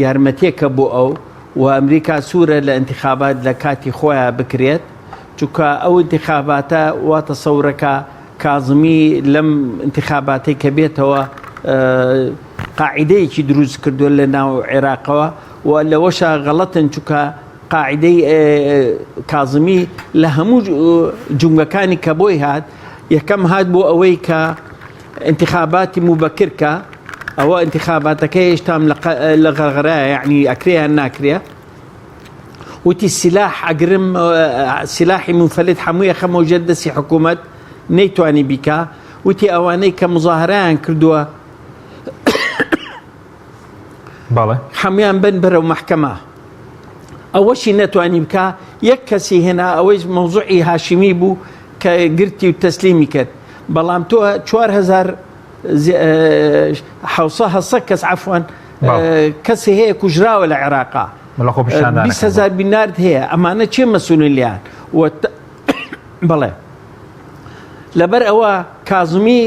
یارمەتیەکە بۆ ئەو و ئەمریکا سوورە لە انتخابات لە کاتی خۆیان بکرێت چونکە ئەو انتخاباتە وا تەسەورەکە کازمی لەم انتخاباتەی کە بێتەوە قاعدەیەکی دروست کردووە لە ناو عێراقەوە و لەوەشا غەڵەتن چونکە قاعیدەی کازمی لە هەموو جومگەکانی کە بۆی هات یەکەم هات بۆ ئەوەی کە انتخاباتی موبەکر کە ئەوە انتخاباتەکە هێشتام لە غەرغەرایە یعنی ئەکرێیان ناکرێ وتی سلاح ئەگرم سلاحی منفلت هەمووی خەمەوە ژێر دەستی حکوومەت نەیتوانی بیکا وتی ئەوانەی کە مظاهرەیان کردووە بەڵێ. حەمویان بەن بەرەو مەحکەمە ئەوەشی نەتوانی بکا یەک کەسی هێنا ئەوەیش مەوزوعی هاشمی بوو کە گرتی و تەسلیمی کرد بەڵام تۆ 4000 حوسە هەسە کەس عفوان کەسی هەیە کوژراوە لە عێراقا 20هزار بینارد هەیە ئەمانە چێ مەسوولن لیان بەڵێ لەبەر ئەوە کازمی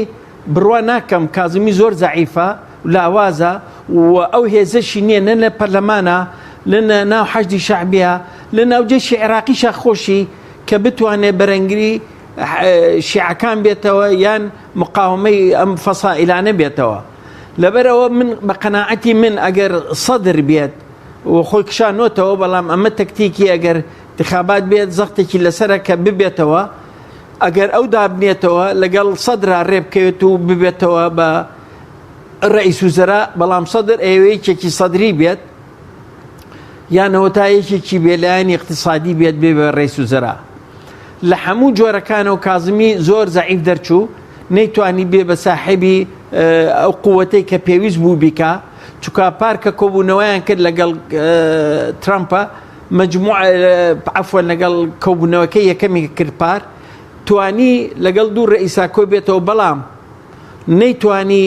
بڕوا ناکەم کازمی زۆر زەعیفە لاوازە و ئەو هێزەشی نییە نە لە پەرلەمانە لە ناو حەشدی شەعبیە لە ناو جەیشی عێراقیشا خۆشی کە بتوانێت بەرەنگری شیعەکان بێتەوە یان مقاومەی ئەم فەسائیلانە بێتەوە لەبەرەوە من بە قەناعەتی من ئەگەر سەدر بێت و خۆی کشانۆتەوە بەڵام ئەمە تەکتیکی ئەگەر انتخابات بێت زەختێکی لەسەرە کە ببێتەوە ئەگەر ئەو دابنێتەوە لەگەڵ سەدرا ڕێبکەوێت و ببێتەوە بە ڕئیس وزەرا بەڵام سەدر ئەیەوێ یەکێکی سەدری بێت یانەوە تا یەکێکی بێلایەنی اقتصادی بێت بێ بە ڕئیس وزەرا لە هەموو جۆرەکانەوە کازمی زۆر زەعیف دەرچوو نەیتوانی بێ بە ساحێبی ئەو قووەتەی کە پێویست بوو بیکا چکا پارکە کۆبوونەوەیان کرد لەگەڵ ترامپە مجموعە عەفوەن لەگەڵ کۆبوونەوەکەی یەکەمی کرد پار توانی لەگەڵ دوو ڕئیسا کۆ بێتەوە بەڵام نەیتوانی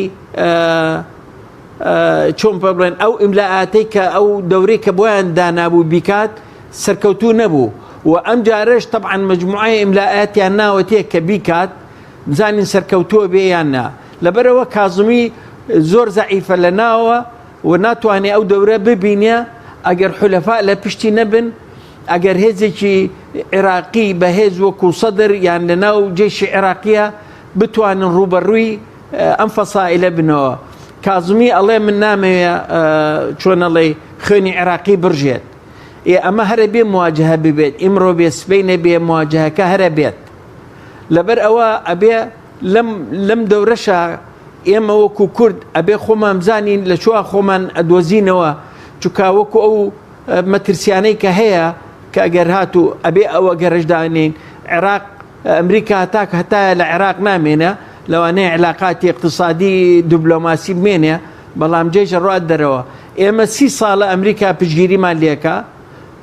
چۆن پێ بڵێن ئەو ئیملااتەی کە ئەو دەورەی کە بۆیان دانابوو بیکات سەرکەوتوو نەبوو و ئەم جارەش طبعا مجموعەی ئیملااتیان ناوەتێ کە بیکات بزانین سەرکەوتووە بێ یان نا لەبەرەوە کازمی زۆر زەعیفە لە ناوە و ناتوانێ ئەو دەورە ببینێ ئەگەر حولەفا لە پشتی نەبن ئەگەر هێزێکی عێراقی بەهێز وەکو سەدر یان لە ناو جێشی عێراقیە بتوانن ڕووبەڕووی ئەم فەسائلە بنەوە کازمی ئەڵێ من نامەوێ چۆن ئەڵێ خوێنی عێراقی بڕژێت ئێ ئەمە هەرە بێ مواجهە ببێت ئیمڕۆ بێ سبەینێ بێ مواجهەکە هەرە بێت لەبەر ئەوە ئەبێ لەم لەم دەورەشا ئێمە وەکو کورد ئەبێ خۆمان بزانین لە چوە خۆمان ئەدۆزینەوە چکا وەکو ئەو مەترسیانەی کە هەیە کە ئەگەر هاتوو ئەبێ ئەوە گەرەشدانین عێراق ئەمریکا تاک هەتایە لە عێراق نامێنە لەوانەیە علاقاتی اقتصادی دیبلۆماسی بمێنێ بەڵام جێژە ڕات دەرەوە ئێمە سی ساڵە ئەمریکا پشگیریمان لێکە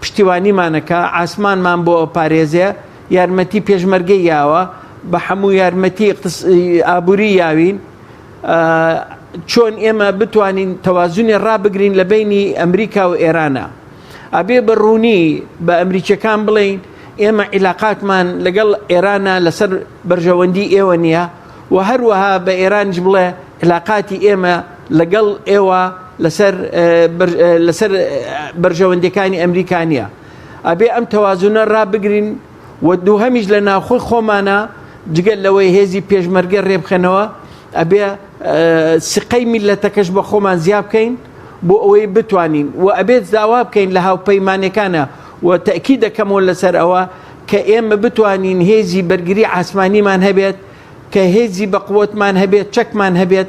پشتیوانیمانەکە ئاسمانمان بۆ پارێزێ یارمەتی پێشمەرگەی یاوە بە هەموو یارمەتی ئابووری یاوین چۆن ئێمە بتوانین تەوازنێ ڕابگرین لە بینی ئەمریکا و ئێرانە ئەبێ بە ڕوونی بە ئەمریکیەکان بڵێین ئێمە عیلاقاتمان لەگەڵ ئێرانە لەسەر بەرژەوەندی ئێوە نییە و هەروەها بە ئێرانیش بڵێ عیلاقاتی ئێمە لەگەڵ ئێوە لەسەر لەسەر بەرژەوەندیەکانی ئەمریکا نییە ئەبێ ئەم تەوازنە ڕابگرین و دووهەمیش لە ناوخۆی خۆمانە جگەل لەوەی هێزی پێشمەرگە ڕێبخەنەوە ئەبێ سقەی میلەتەکەش بە خۆمان زیا بکەین بۆ ئەوەی بتوانین و ئەبێت داوا بکەین لە هاوپەیمانەکانە و تەکی دەکەمەوە لەسەر ئەوە کە ئێمە بتوانین هێزی بەرگری ئاسمانیمان هەبێت کە هێزی بەقوتمان هەبێت چەکمان هەبێت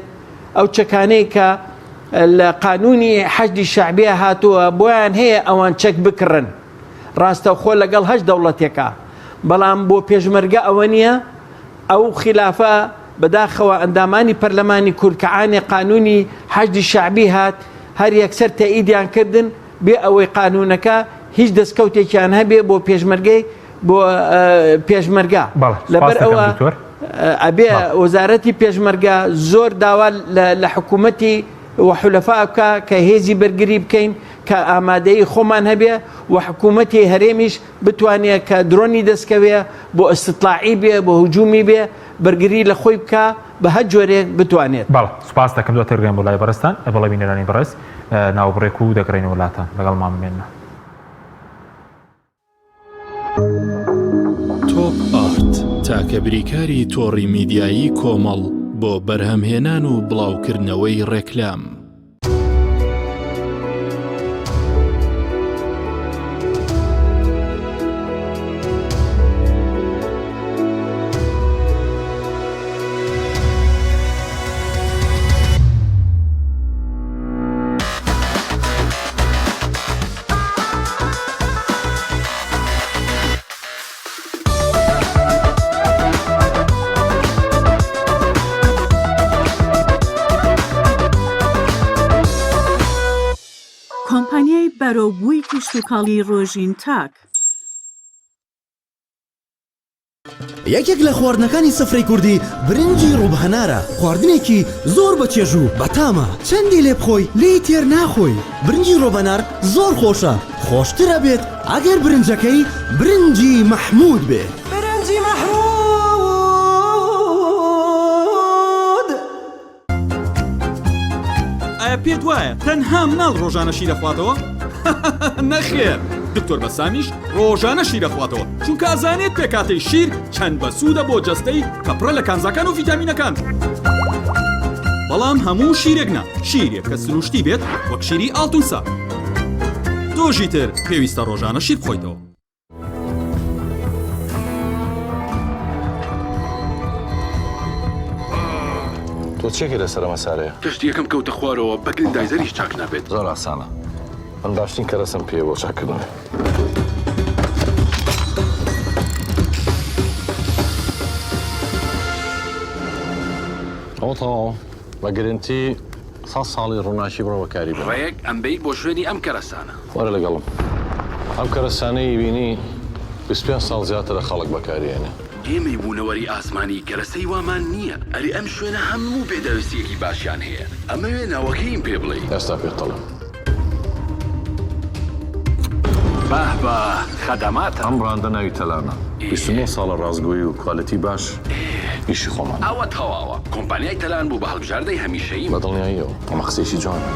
ئەو چەکانەی کە لە قانونی حەشدی شەعبیە هاتووە بۆیان هەیە ئەوان چەک بکڕن. ڕاستەوخۆ لەگەڵ هەچ دەوڵەتێکا بەڵام بۆ پێشمەرگە ئەوە نییە ئەو خیلافە بەداخەوە ئەندامانی پەرلەمانی کورد کە عانێ قانونی حەشدی شەعبی هات هەر یەکسەر تەئیدیان کردن بێ ئەوەی قانونەکە هیچ دەستکەوتێکیان هەبێ بۆ پێشمەرگەی بۆ پێشمەرگە لەبەر ئەوە ئەبێ وەزارەتی پێشمەرگە زۆر داوا لە حکوومەتی و حولەفا بکە کە هێزی بەرگری بکەین کە ئامادەی خۆمان هەبێ و حکوومەتی هەرێمیش بتوانێ کە درۆنی دەستکەوێ بۆ ئیستیتلاعی بێ بۆ هجومی بێ بەرگری لە خۆی بکا بە هەر جۆرێک بتوانێت. بەڵێ سوپاس دەکەم دواتر گەین بۆ لای بەڕێزتان بەڵێ بینەرانی بەڕێز ناوبڕێک و دەگەڕێینەوە لاتان لەگەڵمان بمێننەوە. تۆپ ئارت تاکە بریکاری تۆڕی میدیایی کۆمەڵ بۆ بەرهەمهێنان و بڵاوکردنەوەی ڕێکلام. کۆمپانیای بەرەوبووی کشتوکاڵی ڕۆژین تاک. یەکێک لە خواردنەکانی سفرەی کوردی برنجی ڕووب هەنارە، خواردنێکی زۆر بە چێژ و بەتامە، چەندی لێ بخۆی لێی تێر ناخۆی، برنجی ڕۆبەنار زۆر خۆشە، خۆشتر ئەبێت ئەگەر برنجەکەی برنجی مەحمود بێ. برنجی مەحمود. ئایا پێت وایە تەنها مناڵ ڕۆژانە شیر ئەخواتەوە؟ نەخێر دکتۆر بەسامیش ڕۆژانە شیر ئەخواتەوە چونکە ئەزانێت پێکهاتەی شیر چەند بەسوودە بۆ جەستەی کە پڕە لە کانزاکان و ڤیتامینەکان بەڵام هەموو شیرێک نا شیرێک کە سروشتی بێت وەک شیری ئاڵتونسا تۆژی تر پێویستە ڕۆژانە شیر بخۆیتەوە. تۆ چێکی لەسەر ئەمە سارەیە؟ کەشتییەکەم کەوتە خوارەوە بە گرندایزەریش چاک نابێت. زۆر ئاسانە من باشترین کەرەسەم پێیە بۆ چاککردنەوەی. ئەوە تەواوە بە گرنتی سەد ساڵی ڕووناکی بڕۆ بەکاری بێنە. ڕێک ئەمبەیت بۆ شوێنی ئەم کەرەسانە. وەرە لەگەڵم. ئەم کەرەسانەی بینی 25 ساڵ زیاترە خەڵک بەکاری ئێنێ. ئێمەی بوونەوەری ئاسمانی کەرەسەی وامان نییە. ئەرێ ئەم شوێنە هەموو پێداویستییەکی باشیان هەیە. ئەمەوێ ناوەکەیم پێ بڵێی. ئێستا پێت دەڵێم. باه باه خەدەماتە. ئەم بڕاندە ناوی تەلانە. 29 ساڵە ڕاستگۆیی و quality باش ئیشی خۆمانە. ئەوە تەواوە. کۆمپانیای تەلان بوو بە هەڵبژاردەی هەمیشەییم. بە دڵنیاییەوە ئەمە قسەیەکی جوانە.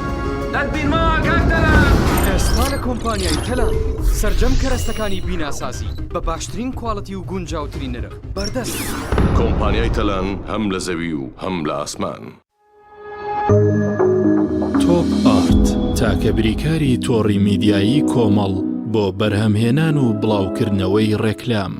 دەتبینمەوە کاک تەلان. ئێستا لە کۆمپانیای تەلان سەرجەم کەرەستەکانی بیناسازی بە باشترین quality و گونجاوترین نرخ بەردەستن. کۆمپانیای تەلان هەم لە زەوی و هەم لە ئاسمان. تۆپ ئارت تاکە بریکاری تۆڕی میدیایی کۆمەڵ بۆ بەرهەمهێنان و بڵاوکردنەوەی ڕێکلام.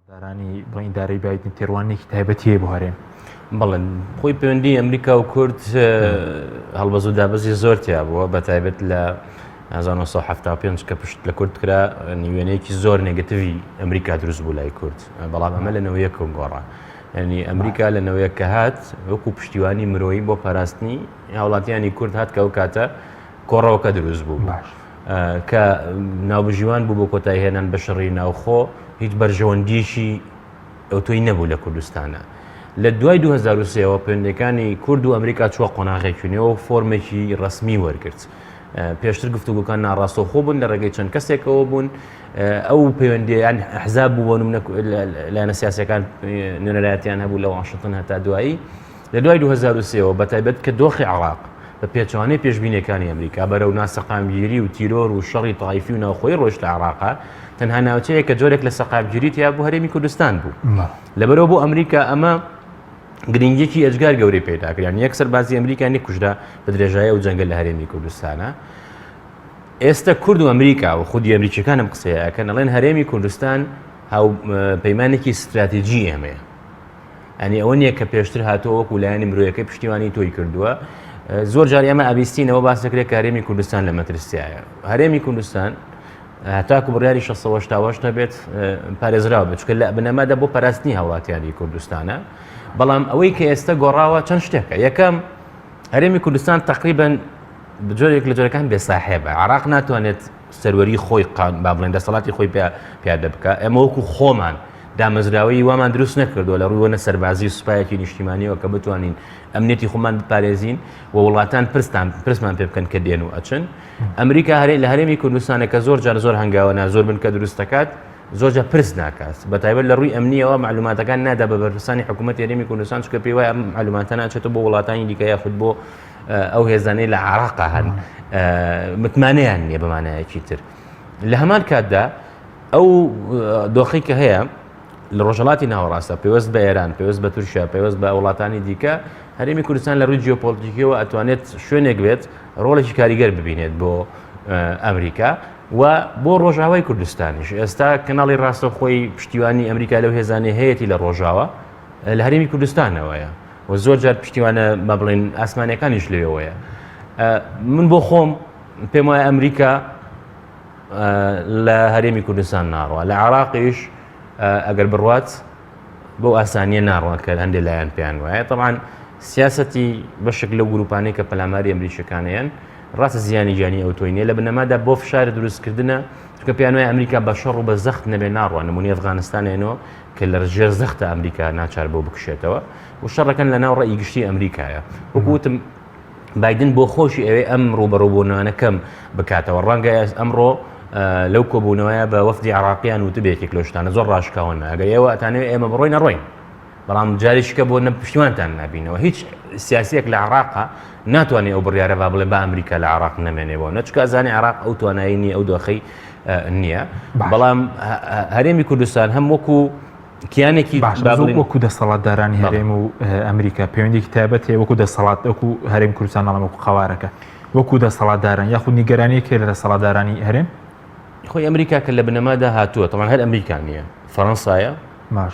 دەسەڵاتدارانی بڵێن ئیدارەی بایدن تێڕوانینێکی تایبەتی هەیە بۆ هەرێم. بەڵێ خۆی پەیوەندی ئەمریکا و کورد هەڵبەز و دابەزی زۆر تیا بووە بە تایبەت لە 1975 کە پشت لە کورد کرا وێنەیەکی زۆر negative ی ئەمریکا دروست بوو لای کورد بەڵام ئەمە لە نەوەیەکەوە گۆڕا ینی ئەمریکا لە نەوەیەک کە هات وەکو پشتیوانی مرۆیی بۆ پاراستنی هاوڵاتیانی کورد هات کە ئەو کاتە کۆڕەوەکە دروست بوو باش کە ناوبژیوان بوو بۆ کۆتاییهێنان بە شەڕی ناوخۆ، هیچ بەرژەوەندییەکی ئەوتۆی نەبوو لە کوردستانا. لە دوای 2003 ەوە پەیوەندییەکانی کورد و ئەمریکا چووە قۆناغێکی نوێ و فۆرمێکی ڕەسمی وەرگرت. پێشتر گفتوگۆکان ناڕاستەوخۆ بوون لە ڕێگەی چەند کەسێکەوە بوون ئەو پەیوەندیان ئەحزاب بوو بۆ نمونە لایەنە سیاسەکان نوێنەرایەتیان هەبوو لە واشنتن هەتا دوایی لە دوای 2023ەوە بە تایبەت کە دۆخی عراق بە پێچەوانەی پێشبینەکانی ئەمریکا بەرەو ناسەقامگیری و تیرۆر و شەڕی تایفی و ناوخۆی ڕۆیشت لە عراقا تەنها ناوچەیە کە جۆرێک لە سەقامگیری تیا بوو هەرێمی کوردستان بوو لەبەرەوە بۆ ئەمریکا ئەمە گرنگیەکی ئێجگار گەورەی پەیدا کرد یانی یەک سەربازی ئەمریکا نەکوژرا بە درێژایی ئەو جەنگە لە هەرێمی کوردستانە ئێستا کورد و ئەمریکا و خودی ئەمریکیەکانم قسەیە ئەکەن ئەڵێن هەرێمی کوردستان هاو پەیمانێکی ستراتیجی ئێمەیە ئەنی ئەوە نییە کە پێشتر هاتووە وەکو لایەنی مرۆیەکەی پشتیوانی تۆی کردووە زۆر جار ئێمە ئەبیستینەوە باس دەکرێت کە هەرێمی کوردستان لە مەترسیایە هەرێمی کوردستان هەتاکو بڕیاری 688 نەبێت پارێزراو بێت چونکە لە بنەمادا بۆ پاراستنی هاوڵاتیانی کوردستانە بەڵام ئەوەی کە ئێستا گۆڕاوە چەند شتێکە یەکەم هەرێمی کوردستان تقریبن جۆرێک لە جۆرەکان بێساحێبە عراق ناتوانێت سەروەری خۆی قان با بڵێن دەسەڵاتی خۆی پیادە بکە ئێمە وەکو خۆمان دامەزراوەی وامان دروست نەکردووە لە ڕووەنە سەربازی و سوپایەکی نیشتیمانیەوە کە بتوانین ئەمنیەتی خۆمان بپارێزین و وڵاتان پرستان پرسمان پێ بکەن کە دێن و ئەچن ئەمریکا هەرێ لە هەرێمی کوردستانە کە زۆر جار زۆر هەنگاوە نازۆر بن کە دروست دەکات زۆر جار پرس ناکات بە تایبەت لە ڕووی ئەمنیەوە معلوماتەکان نادا بە بەرپرسانی حکوومەت هەرێمی کوردستان چونکە پێی وایە ئەم معلوماتە ناچێتەوە بۆ وڵاتانی دیکە یاخود بۆ ئەو هێزانەی لە عراقا هەن متمانەیان نییە بە مانایەکی تر لە هەمان کاتدا ئەو دۆخی کە هەیە لە ڕۆژهەڵاتی ناوەڕاستە پێوەست بە ئێران پێوەست بە تورکیا پێوەست بە وڵاتانی دیکە هەرێمی کوردستان لە ڕووی جیۆپۆلیتیکیەوە ئەتوانێت شوێنێک بێت ڕۆڵێکی کاریگەر ببینێت بۆ ئەمریکا و بۆ ڕۆژاوای کوردستانیش ئێستا کەناڵی ڕاستەوخۆی پشتیوانی ئەمریکا لەو هێزانەی هەیەی لە ڕۆژاوە لە هەرێمی کوردستانەوەیە و زۆر جار پشتیوانە با بڵێن ئاسمانەکانیش لەوێوەیە من بۆ خۆم پێم وایە ئەمریکا لە هەرێمی کوردستان ناڕوا لە عراقیش ئەگەر بڕوات بەو ئاسانیە ناڕوات کە هەندێک لایەن پێیان وایە طبعاان سیاستی بەشێک لەو گروپانەی کە پەلاماری ئەمریکیەکانیان ڕاستە زیانی گیانی ئەو تۆی نیە لە بنەمادا بۆ فشار دروستکردنە چونکە پێیان وایە ئەمریکا بە شەڕ و بە زەخت نەبێ ناڕوە نمونی ئەفغانستانێنەوە کە لە ژێر زەختە ئەمریکا ناچار بۆ بکشێتەوە و شەڕەکەن لە ناو ڕێی گشتی ئەمریکایە وەکوتم بایدن بۆ خۆشی ئەوێ ئەم ڕوبەڕوبوونانە کەم بکاتەوە ڕەنگە ئەمڕۆ لەو کۆبوونەوەیە بە وەفدی عراقیان وتبێ یەکێک لەو شتانە زۆر ڕاشکاوەن ئەگەر ئێوە ئەتانەوێ ئێمە بڕۆین نەڕۆین بەڵام جاریشکە بۆ نە پشتیوانتان نابینەوە هیچ سیاسیەک لە عراقا ناتوانێت ئەو بڕیارە با بڵێ بە ئەمریکا لە عراق نەمێنێ بۆ نەچکە زانانی عراق ئەو توانایی نیە ئەو دۆخی نییە بەڵام هەرێمی کوردستان هەم وەکو کیانێکی باش وەکو دەسەڵاتدارانی هەرێم و ئەمریکا پەیوەندێکی تایبەت هەیە وەکو دەسەڵات وەکو هەرێم کوردستان ناڵم وەکو قەوارەکە وەکو دەسەڵاتداران یاخود نیگەرانیەک هەیە لە دەسەڵاتدارانی هەرێم؟ خۆی ئەمریکا کە لە بنەمادا هاتووە تەمان هەر ئەمریکا نییە فەڕەنسایە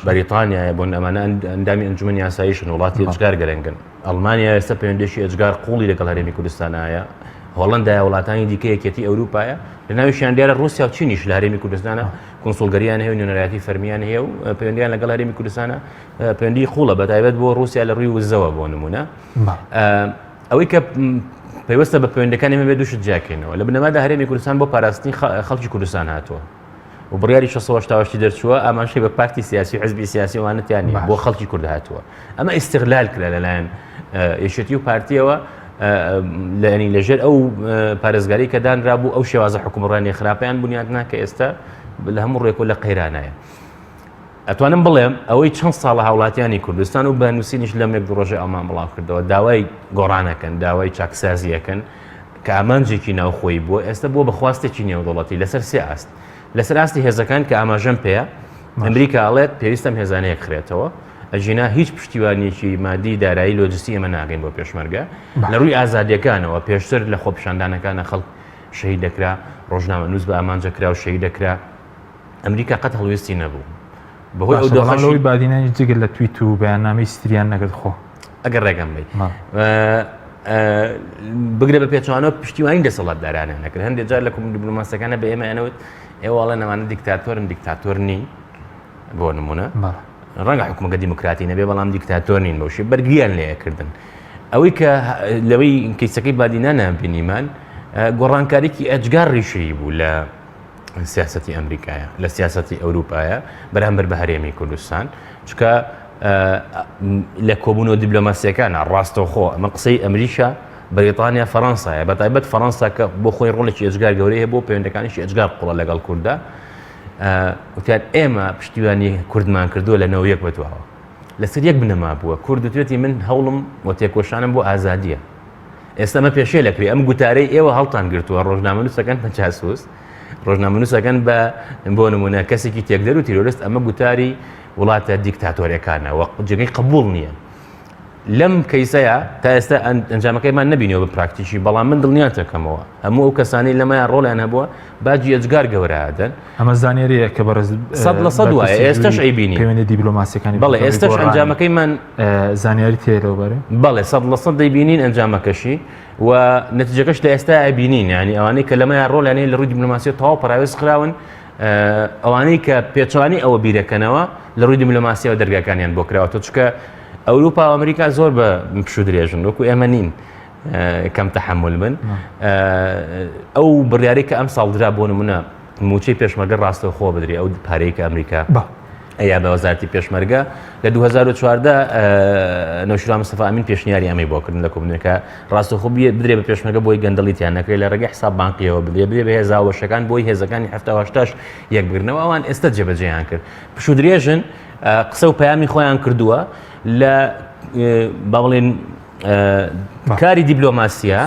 بەریتانیایە بۆن ئەمانە ئەندامی ئەنجومەنی یاساییشن وڵاتی ئێجگار گرنگن ئەڵمانیا ئێستا پەیوەندێکی ئێجگار قوڵی لەگەڵ هەرێمی کوردستانایە هۆڵندایە وڵاتانی دیکە یەکێتی ئەوروپایە لە ناویشیان دیارە ڕوسیا و چینیش لە هەرێمی کوردستانە کونسوڵگەریان هەیە و نوێنەرایەتی فەرمیان هەیە و پەیوەندیان لەگەڵ هەرێمی کوردستانە پەیوەندی قوڵە بە تایبەت بۆ ڕوسیا لە ڕووی وزەوە بۆ نمونە ئەوەی کە پەیوەستە بە پەیوەندەکانی ئێمە بێ دووشت جیاکەینەوە لە بنەمادا هەرێمی کوردستان بۆ پاراستنی خەڵکی کوردستان هاتووە و بڕیاری 688 دەرچووە ئاماژەی بە پارتی سیاسی و حزبی سیاسی وانە تیان نییە بۆ خەڵکی کورد هاتووە ئەمە ئیستغلال کرا لەلایەن یەکێتی و پارتیەوە لەنی لەژێر ئەو پارێزگاری کە دانرا بوو ئەو شێوازە حکومڕانی خراپیان بنیاتنا کە ئێستا لە هەموو ڕێکۆ لە قەیرانایە. ئەتوانم بڵێم ئەوەی چەند ساڵە هاوڵاتیانی کوردستان و بە نووسینیش لەم یەک دوو ڕۆژەی ئەومان بڵاو کردەوە داوای گۆڕانەکەن داوای چاکسازیەکەن کە ئامانجێکی ناوخۆیی بووە ئێستا بووە بە خواستێکی نێودەوڵەتی لەسەر سێ ئاست لەسەر ئاستی هێزەکان کە ئاماژەم پێیە ئەمریکا ئەڵێت پێویستە ئەم هێزانە یەکخرێتەوە ئەگینا هیچ پشتیوانیەکی مادی دارایی لۆجستی ئێمە ناگەین بۆ پێشمەرگە لە ڕووی ئازادیەکانەوە پێشتر لە خۆپیشاندانەکانە خەڵک شەهید دەکرا ڕۆژنامەنووس بە ئامانجە کرا و شەهید دەکرا ئەمریکا قەت هەڵوێستی نەبوو بەهۆی ئەو دۆخەش لەوەی بادینانی جگە لە تویت و بەیاننامەی ستریان نەکرد خۆ ئەگەر ڕێگەم بی بگرە بە پێچوانەوە پشتیوانی دەسەڵاتدارانیان نەکرد هەندێک جار لە کۆم دیبلۆماسەکانە بە ئێمە ئەنەوت ئێوەڵێ نەمانە دیکتاتۆرن دیکتاتۆر نین بۆ نمونە ڕەنگە حکومەکە دیموکراتی نەبێ بەڵام دیکتاتۆر نین بەوشی بەرگریان لێکردن ئەوەی کە لەوەی کەیسەکەی بادینانە بینیمان گۆڕانکاریکی ئەجگار ڕیشەیی بوو لە سیاسەتی ئەمریکایە لە سیاسەتی ئەوروپایە بەرامبەر بە هەرێمی کوردستان چکە لە کۆبوونەوە دیبلۆماسیەکانە ڕاستەوخۆ ئەمە قسەی ئەمریکا بەریتانیا فەرەنسایە بە تایبەت فەرەنسا کە بۆ خۆی ڕۆڵێکی ئێجگار گەورەی هەبوو پەیوەندەکانیشی ئێجگار قوڵە لەگەڵ کورددا وتیان ئێمە پشتیوانی کوردمان کردووە لە نەوەیەک بەدواوە لەسەر یەک بنەما بووە کورد وتوێتی من هەوڵم و تێکۆشانم بۆ ئازادیە ئێستا مە پێشێ لەکرێ ئەم گوتارەی ئێوە هەڵتان گرتووە ڕۆژنامەنووسەکان بە جاسوس ڕۆژنامەنووسەکان بە بۆ نمونە کەسێکی تێکدەر و تیرۆرست ئەمە گوتاری وڵاتە دیکتاتۆرەکانە وە جێگەی قبول نییە لەم کەیسەیا تا ئێستا ئەنجامەکەیمان نەبینیوە بە پراکتیکی، بەڵام من دڵنیاتەکەمەوە هەموو ئەو کەسانەی لەمەیا ڕۆڵیان هەبووە باجی ئێجگار گەورە ئەدەن. ئەمە زانیارییە کە بەڕێز 100% وایە ئێستەش ئەیبینین. پەیوەندی دیبلۆماسیەکانی بەڵێ ئێستەش ئەنجامەکەیمان زانیاری تێ لەو بارەیە؟ بەڵێ 100% دەیبینین ئەنجامەکەشی و نەتیجەکەش لە ئێستا ئەبینین یانی ئەوانەی کە لەمەیا ڕۆڵیان هەیە لە ڕووی دیبلۆماسیەوە تەواو پەراوێز خراون ئەوانەی کە پێچەوانەی ئەوە بیرەکەنەوە لە ڕووی دیبلۆماسیەوە دەرگاکانیان بۆ کراوەتەوە چونکە ئەوروپا و ئەمریکا زۆر بە پشوو درێژن وەکو ئێمە نین کەم تەحمل بن ئەو بڕیارەی کە ئەم ساڵ درا بۆ نمونە موچەی پێشمەرگە ڕاستەوخۆ بدرێ ئەو پارەی کە ئەمریکا ئەیا بە وەزارتی پێشمەرگە لە 2014 نەوشیروان مستەفا ئەمین پێشنیاری ئەمەی بۆ کردن لە کۆبوونەکە ڕاستەوخۆ بدرێ بە پێشمەرگە بۆی گەندەڵیتیان نەکرێت لە ڕێگەی حساب بانقیەوە بدرێ بدرێ بە هێزا وەشەکان بۆی هێزەکانی هەفتا هەشتاش یەک بگرنەوە ئەوان ئێستا جێبەجێیان کرد پشوو درێژن قسە و پەیامی خۆیان کردووە لە با بڵێن کاری دیبلۆماسیە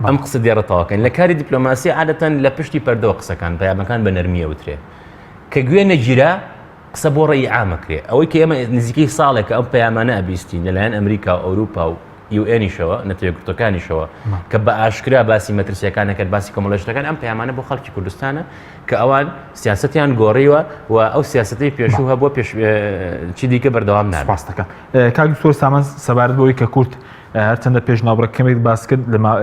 ئەم قسە دێڕە تەواکەن لە کاری دیپلۆماسی عادەتەن لە پشتی پەردەوە قسەکان پەیامەکان بە نەرمیە وترێ کە گوێ نەگیرا قسە بۆ ڕێی عامەکرێ ئەوەی کە ئێمە نزیکەی ساڵێکە ئەم پەیامانە ئەبیستین لەلایەن ئەمریکا و ئەوروپا و UN یشەوە، نەتەوە یەکگرتووەکانیشەوە کە بە ئاشکرا باسی مەترسیەکان نەکرد باسی کۆمەڵی شتەکان ئەم پەیامانە بۆ خەڵکی کوردستانە کە ئەوان سیاسەتیان گۆڕیوە و ئەو سیاسەتەی پێشوو هەبووە پێش چی دیکە بەردەوام نابێت. سپاس دەکەم کاک دکتۆر سامان سەبارەت بەوەی کە کورد هەرچەندە پێش ناوبڕە کەمێک باس کرد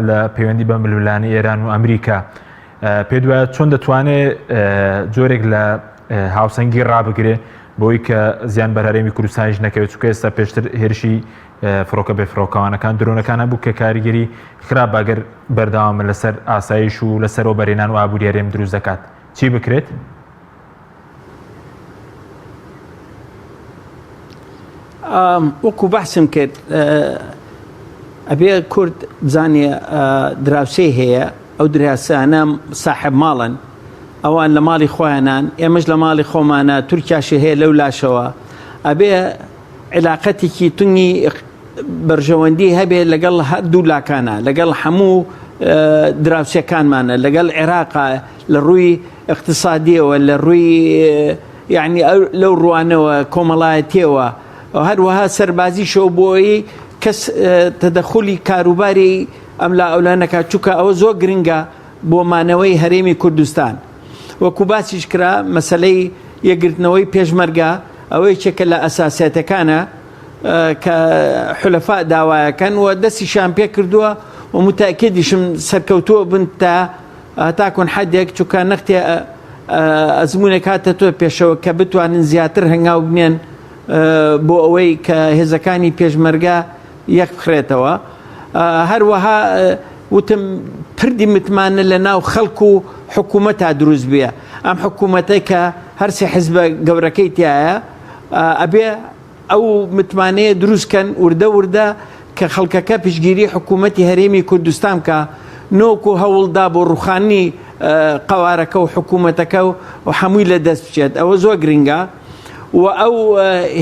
لە پەیوەندی بە ململانێی ئێران و ئەمریکا پێت وایە چۆن دەتوانێت جۆرێک لە هاوسەنگی ڕابگرێ بۆی کە زیان بەر هەرێمی کوردستانیش نەکەوێت چونکە ئێستا پێشتر هێرشی فڕۆکە بێفڕۆکەوانەکان درۆنەکان هەبوو کە کاریگەری خراپ ئەگەر بەردەوامە لەسەر ئاسایش و لەسەر وەبەرهێنان و ئابووری هەرێم دروست دەکات چی بکرێت؟ وەکو بەحسم کرد ئەبێ کورد بزانێ دراوسێ هەیە ئەو دراسانە ساحب ماڵن ئەوان لە ماڵی خۆیانان ئێمەش لە ماڵی خۆمانە تورکیاشی هەیە لەو لاشەوە ئەبێ عیلاقەتێکی تونگی بەرژەوەندی هەبێ لەگەڵ هەردوو لاکانە لەگەڵ هەموو دراوسێکانمانە لەگەڵ عێراقا لە ڕووی اقتصادیەوە لە ڕووی یعنی لەو ڕوانەوە کۆمەڵایەتیەوە هەروەها سەربازیشەوە بۆی کەس تەدەخولی کاروباری ئەم لا ئەولا نەکات چونکە ئەوە زۆر گرنگە بۆ مانەوەی هەرێمی کوردستان وەکو باسیش کرا مەسەلەی یەکگرتنەوەی پێشمەرگە ئەوە یەکێکە لە ئەساسیەتەکانە کە حولەفا داوایەکەن و دەستیشیان پێ کردووە و متەکیدیشم سەرکەوتووە بن تا هەتاکون حدێک چونکە نەختێ ئەزمونێک هاتە تۆ پێشەوە کە بتوانن زیاتر هەنگاو بنێن بۆ ئەوەی کە هێزەکانی پێشمەرگە یەک بخرێتەوە هەروەها وتم پردی متمانە لە ناو خەڵک و حکوومەتا دروست بێ ئەم حکوومەتە کە هەرسێ حزبە گەورەکەی تایە ئەبێ ئەو متمانەیە دروست کەن وردە وردە کە خەڵکەکە پشتگیری حکوومەتی هەرێمی کوردستان بکە نۆکو هەوڵدا بۆ ڕوخانی قەوارەکە و حکوومەتەکە و هەمووی لە دەست بچێت ئەوە زۆر گرنگە و ئەو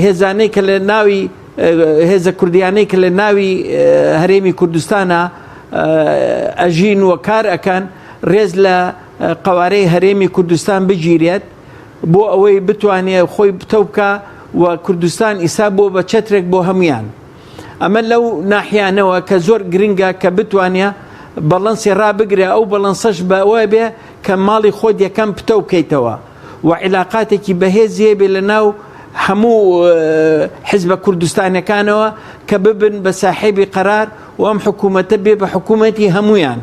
هێزانەی کە لە ناوی هێزە کوردیانەی کە لە ناوی هەرێمی کوردستانە ئەژین و کار ئەکەن ڕێز لە قەوارەی هەرێمی کوردستان بگیرێت بۆ ئەوەی بتوانێت خۆی پتەو بکا و کوردستان ئیسا بۆ بە چەترێک بۆ هەمویان ئەمە لەو ناحیانەوە کە زۆر گرنگە کە بتوانێ بەڵەنسی ڕابگرێ ئەو بەڵەنسەش بەوە بێ کە ماڵی خۆت یەکەم پتەو بکەیتەوە و عیلاقاتێکی بەهێزی هەبێ لە ناو هەموو حزبە کوردستانەکانەوە کە ببن بە ساحێبی قەرار و ئەم حکوومەتە بێ بە حکوومەتی هەمویان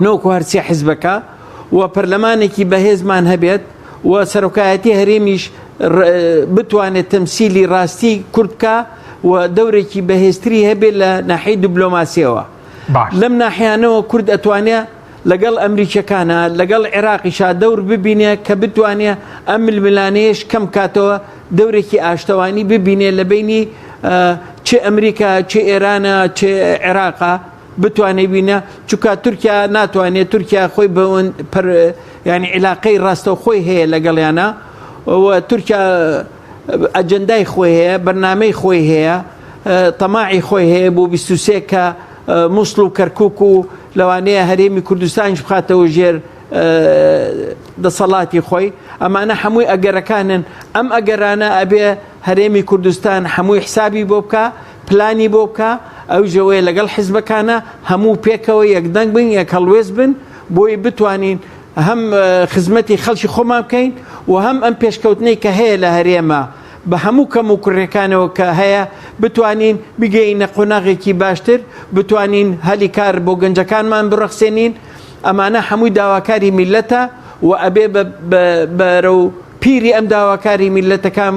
نەوەکو هەرسێ حزبەکە و پەرلەمانێکی بەهێزمان هەبێت و سەرۆکایەتی هەرێمیش بتوانێت تەمسیلی ڕاستی کورد بکە و دەورێکی بەهێزتری هەبێت لە ناحی دیبلۆماسیەوە لەم ناحیانەوە کورد ئەتوانێت لەگەڵ ئەمریکیەکانا لەگەڵ عێراقیشا دەور ببینێ کە بتوانێ ئەم ململانێیەش کەم بکاتەوە دەورێکی ئاشتەوانی ببینێ لە بەینی. چ ئەمریکا چ ئێرانە چ عێراقا بتوانێ بینە چونکە تورکیا ناتوانێت تورکیا خۆی ینی عیلاقەی ڕاستەوخۆی هەیە لەگەڵیانە و تورکیا ئەجندای خۆی هەیە بەرنمەی خۆی هەیە تەماعی خۆی هەیە بۆ 23 کە مووسڵ و کەرکک و لەوانەیە هەرێمی کوردستانیش بخاتەوە ژێر دەسەڵاتی خۆی ئەمانە هەمووی ئەگەرەکانن ئەم ئەگەرانە ئەبێ هەرێمی کوردستان هەمووی حسابی بۆ بکە پلانی بۆ بکە ئەویش ئەوەیە لەگەڵ حزبەکانە هەموو پێکەوە یەکدەنگ بن یەک هەڵوێست بن بۆی بتوانین هەم خزمەتی خەڵکی خۆمان بکەین و هەم ئەم پێشکەوتنەی کە هەیە لە هەرێمە بە هەموو کەم و کوڕەکانەوە کە هەیە بتوانین بگەینە قۆناغێکی باشتر بتوانین هەلی کار بۆ گەنجەکانمان بڕەخسێنین ئەمانە هەمووی داواکاری میلەتە و ئەبێ بەرەو پیری ئەم داواکاری میلەتەکان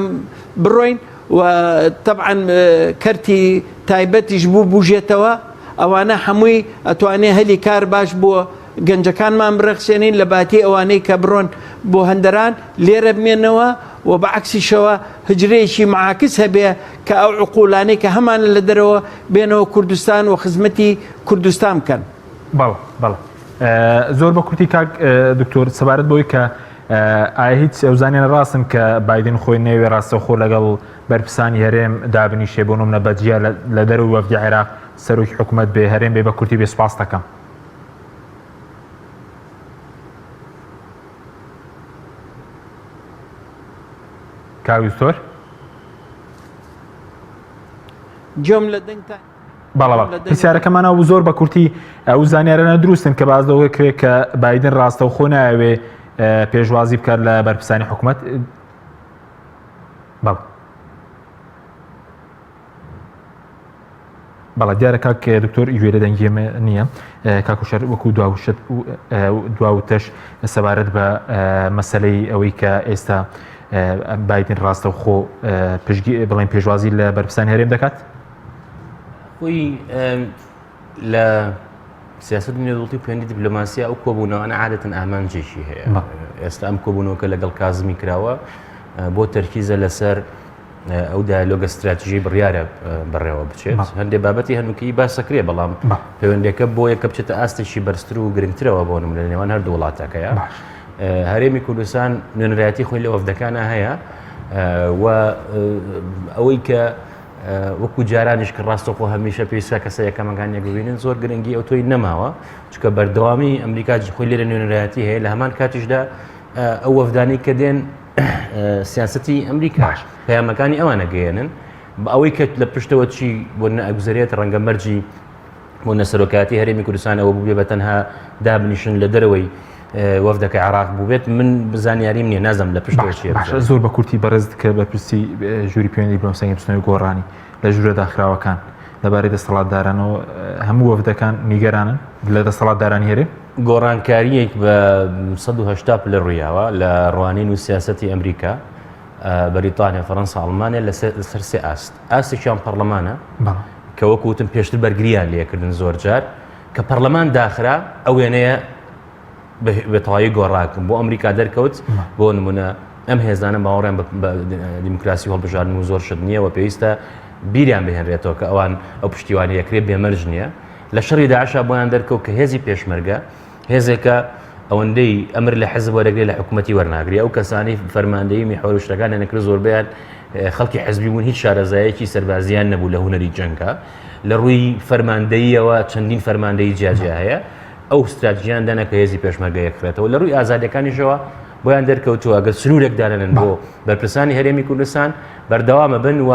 بڕۆین و تەبعەن کەرتی تایبەتیش بوو بوژێتەوە ئەوانە هەمووی ئەتوانێ هەلی کار باش بۆ گەنجەکانمان بڕەخسێنین لە باتی ئەوانەی کە بڕۆن بۆ هەندەران لێرە بمێنەوە و بە عەکسیشەوە هجرەیەکی معاکس هەبێ کە ئەو عقولانەی کە هەمانە لە دەرەوە بێنەوە کوردستان و خزمەتی کوردستان بکەن. بەڵێ بەڵێ زۆر بە کورتی کاک دکتۆر سەبارەت بەوەی کە ئایا هیچ ئەو زانیانە ڕاستن کە بایدن خۆی نەیەوێ ڕاستەوخۆ لەگەڵ بەرپرسانی هەرێم دابنیشێ بۆ نمونە بە جیا لە دەرەوەی وەفدی عێراق سەرۆکی حکومەت بێ هەرێم بێ بە کورتی بێ سوپاس دەکەم. کاک دکتۆر گوێم لە دەنگتان بەڵێ بەڵێ پرسیارەکەمان ئەو زۆر بە کورتی ئەو زانیارانە دروستن کە باز لەوە کرێ کە بایدن ڕاستەوخۆ ناوێ پێشوازی بکات لە بەرپرسانی حکوومەت بەڵێ بەڵێ دیارە کاک دکتۆر گوێ لە دەنگی ئێمە نییە کاکوشەر وەکو دواوشت دواوتەش سەبارەت بە مەسلەی ئەوەی کە ئێستا بایدن ڕاستەوخۆ پشگی بڵێن پێشوازی لە بەرپرسانی هەرێم دەکات خۆی لە سیاست نێودەوڵەتی و پەیوەندی دیپلۆماسیا ئەو کۆبوونەوانە عادەتەن ئامانجێکی هەیە ئێستا ئەم کۆبوونەوەکە لەگەڵ کازمی کراوە بۆ تەرکیزە لەسەر ئەو دیالۆگە ستراتیژی بڕیارە بەڕێوە بچێت هەندێک بابەتی هەنووکەی باسەکرێ بەڵام پەیوەندەکە بۆ یەکە بچێتە ئاستێکی بەرزتر و گرنگترەوە بۆ نمونە لە نێوان هەردوو وڵاتەکەیە هەرێمی کوردستان نوێنەرایەتی خۆی لە وەفدەکانە هەیە و ئەوەی کە وەکو جارانیش کە ڕاستەخۆ هەمیشە پێویستە کەسە یەکەمەکان یەک ببینن زۆر گرنگی ئەو تۆی نەماوە چکە بەردەوامی ئەمریکا خۆی لێرە نوێنەرایەتی هەیە لە هەمان کاتیشدا ئەو وەفدانی کە دێن سیاستی ئەمریکا پەیامەکانی ئەوانە گەیەنن بە ئەوەی کە لە پشتەوە چی بۆ نەگوزارێت ڕەنگە مەرجی بۆ نەسەرۆکاتی هەرێمی کوردستانەوە بووبێ بە تەنها دابنیشن لە دەرەوەی وەفدەکە عێراق بووبێت من بزانیاریم نییە نازم لە پشت باشە زۆر بە کورتی بەڕێز کە بەرپرسی ژووری پەیوەندی بنووسەنگی بچنەوەی گۆڕانی لە ژوورە داخراوەکان لەبارەی دەسەڵاتدارانەوە هەموو وەفدەکان نیگەرانن لە دەسەڵاتدارانی هەرێم گۆڕانکاریەک بە 180 پلە ڕوویاوە لە ڕوانین و سیاسەتی ئەمریکا بەریتانیا فەرەنسا ئەڵمانیا لەسەر سێ ئاست ئاستێکیان پەرلەمانە کە وەکو وتم پێشتر بەرگریان لێکردن زۆر جار کە پەرلەمان داخرا ئەو وێنەیە بە تەواوی گۆڕاکم بۆ ئەمریکا دەرکەوت بۆ نمونە ئەم هێزانە باوەڕیان بە دیموکراسی هەڵبژاردن و زۆر شت نییە و پێویستە بیریان بهێنرێتەوە کە ئەوان ئەو پشتیوانی یەکرێ بێمەرج نییە لە شەڕی داعشا بۆیان دەرکەوت کە هێزی پێشمەرگە هێزێکە ئەوەندەی ئەمر لە حزب وەرەگرێ لە حکوومەتی وەرناگری ئەو کەسانی فەرماندەی میحوەر و شتەکانیان نەکرد زۆربیان خەڵکی حزبی بوون هیچ شارەزایەکی سەربازیان نەبوو لە هونەری جەنگە لە ڕووی فەرماندەییەوە چەندین فەرماندەی جیاجیا هەیە ئەو ستراتیژیان دانا کە هێزی پێشمەرگە یەکخرێتەوە لە ڕووی ئازادیەکانیشەوە بۆیان دەرکەوتووە ئەگەر سنوورێک دانەنن بۆ بەرپرسانی هەرێمی کوردستان بەردەوامە بن و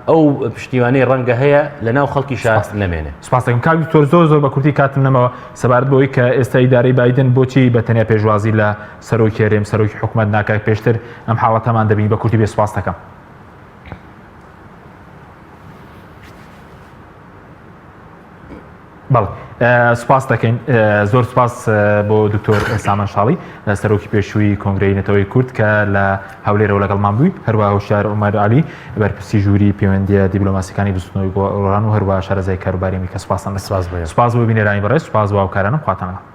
ئەو پشتیوانەی ڕەنگە هەیە لە ناو خەڵکی شار نەمێنێ. سپاس دەکەم کاک دکتۆر زۆر زۆر بە کورتی کاتم نەماوە سەبارەت بەوەی کە ئێستا ئیدارەی بایدن بۆچی بە تەنیا پێشوازی لە سەرۆکی هەرێم سەرۆکی حکومەت ناکات پێشتر ئەم حاڵەتەمان دەبینی بە کورتی بێ سپاس دەکەم. بەڵێ سوپاس دەکەین زۆر سوپاس بۆ دکتۆر سامان شاڵی سەرۆکی پێشووی کۆنگرەی نەتەوەی کورد کە لە هەولێرەوە لەگەڵمان بووی هەروە هۆشیار عومەر علی بەرپرسی ژووری پەیوەندیە دیبلۆماسیەکانی بزوتنەوەی گۆڕان و هەروە شارەزای کاروباری ئەمریکا سوپاستان دەکەم سپاس بۆ سوپاس بۆ بینەرانی بەڕێز سوپاس بۆ هاوکارانم خواتان لەگەڵ.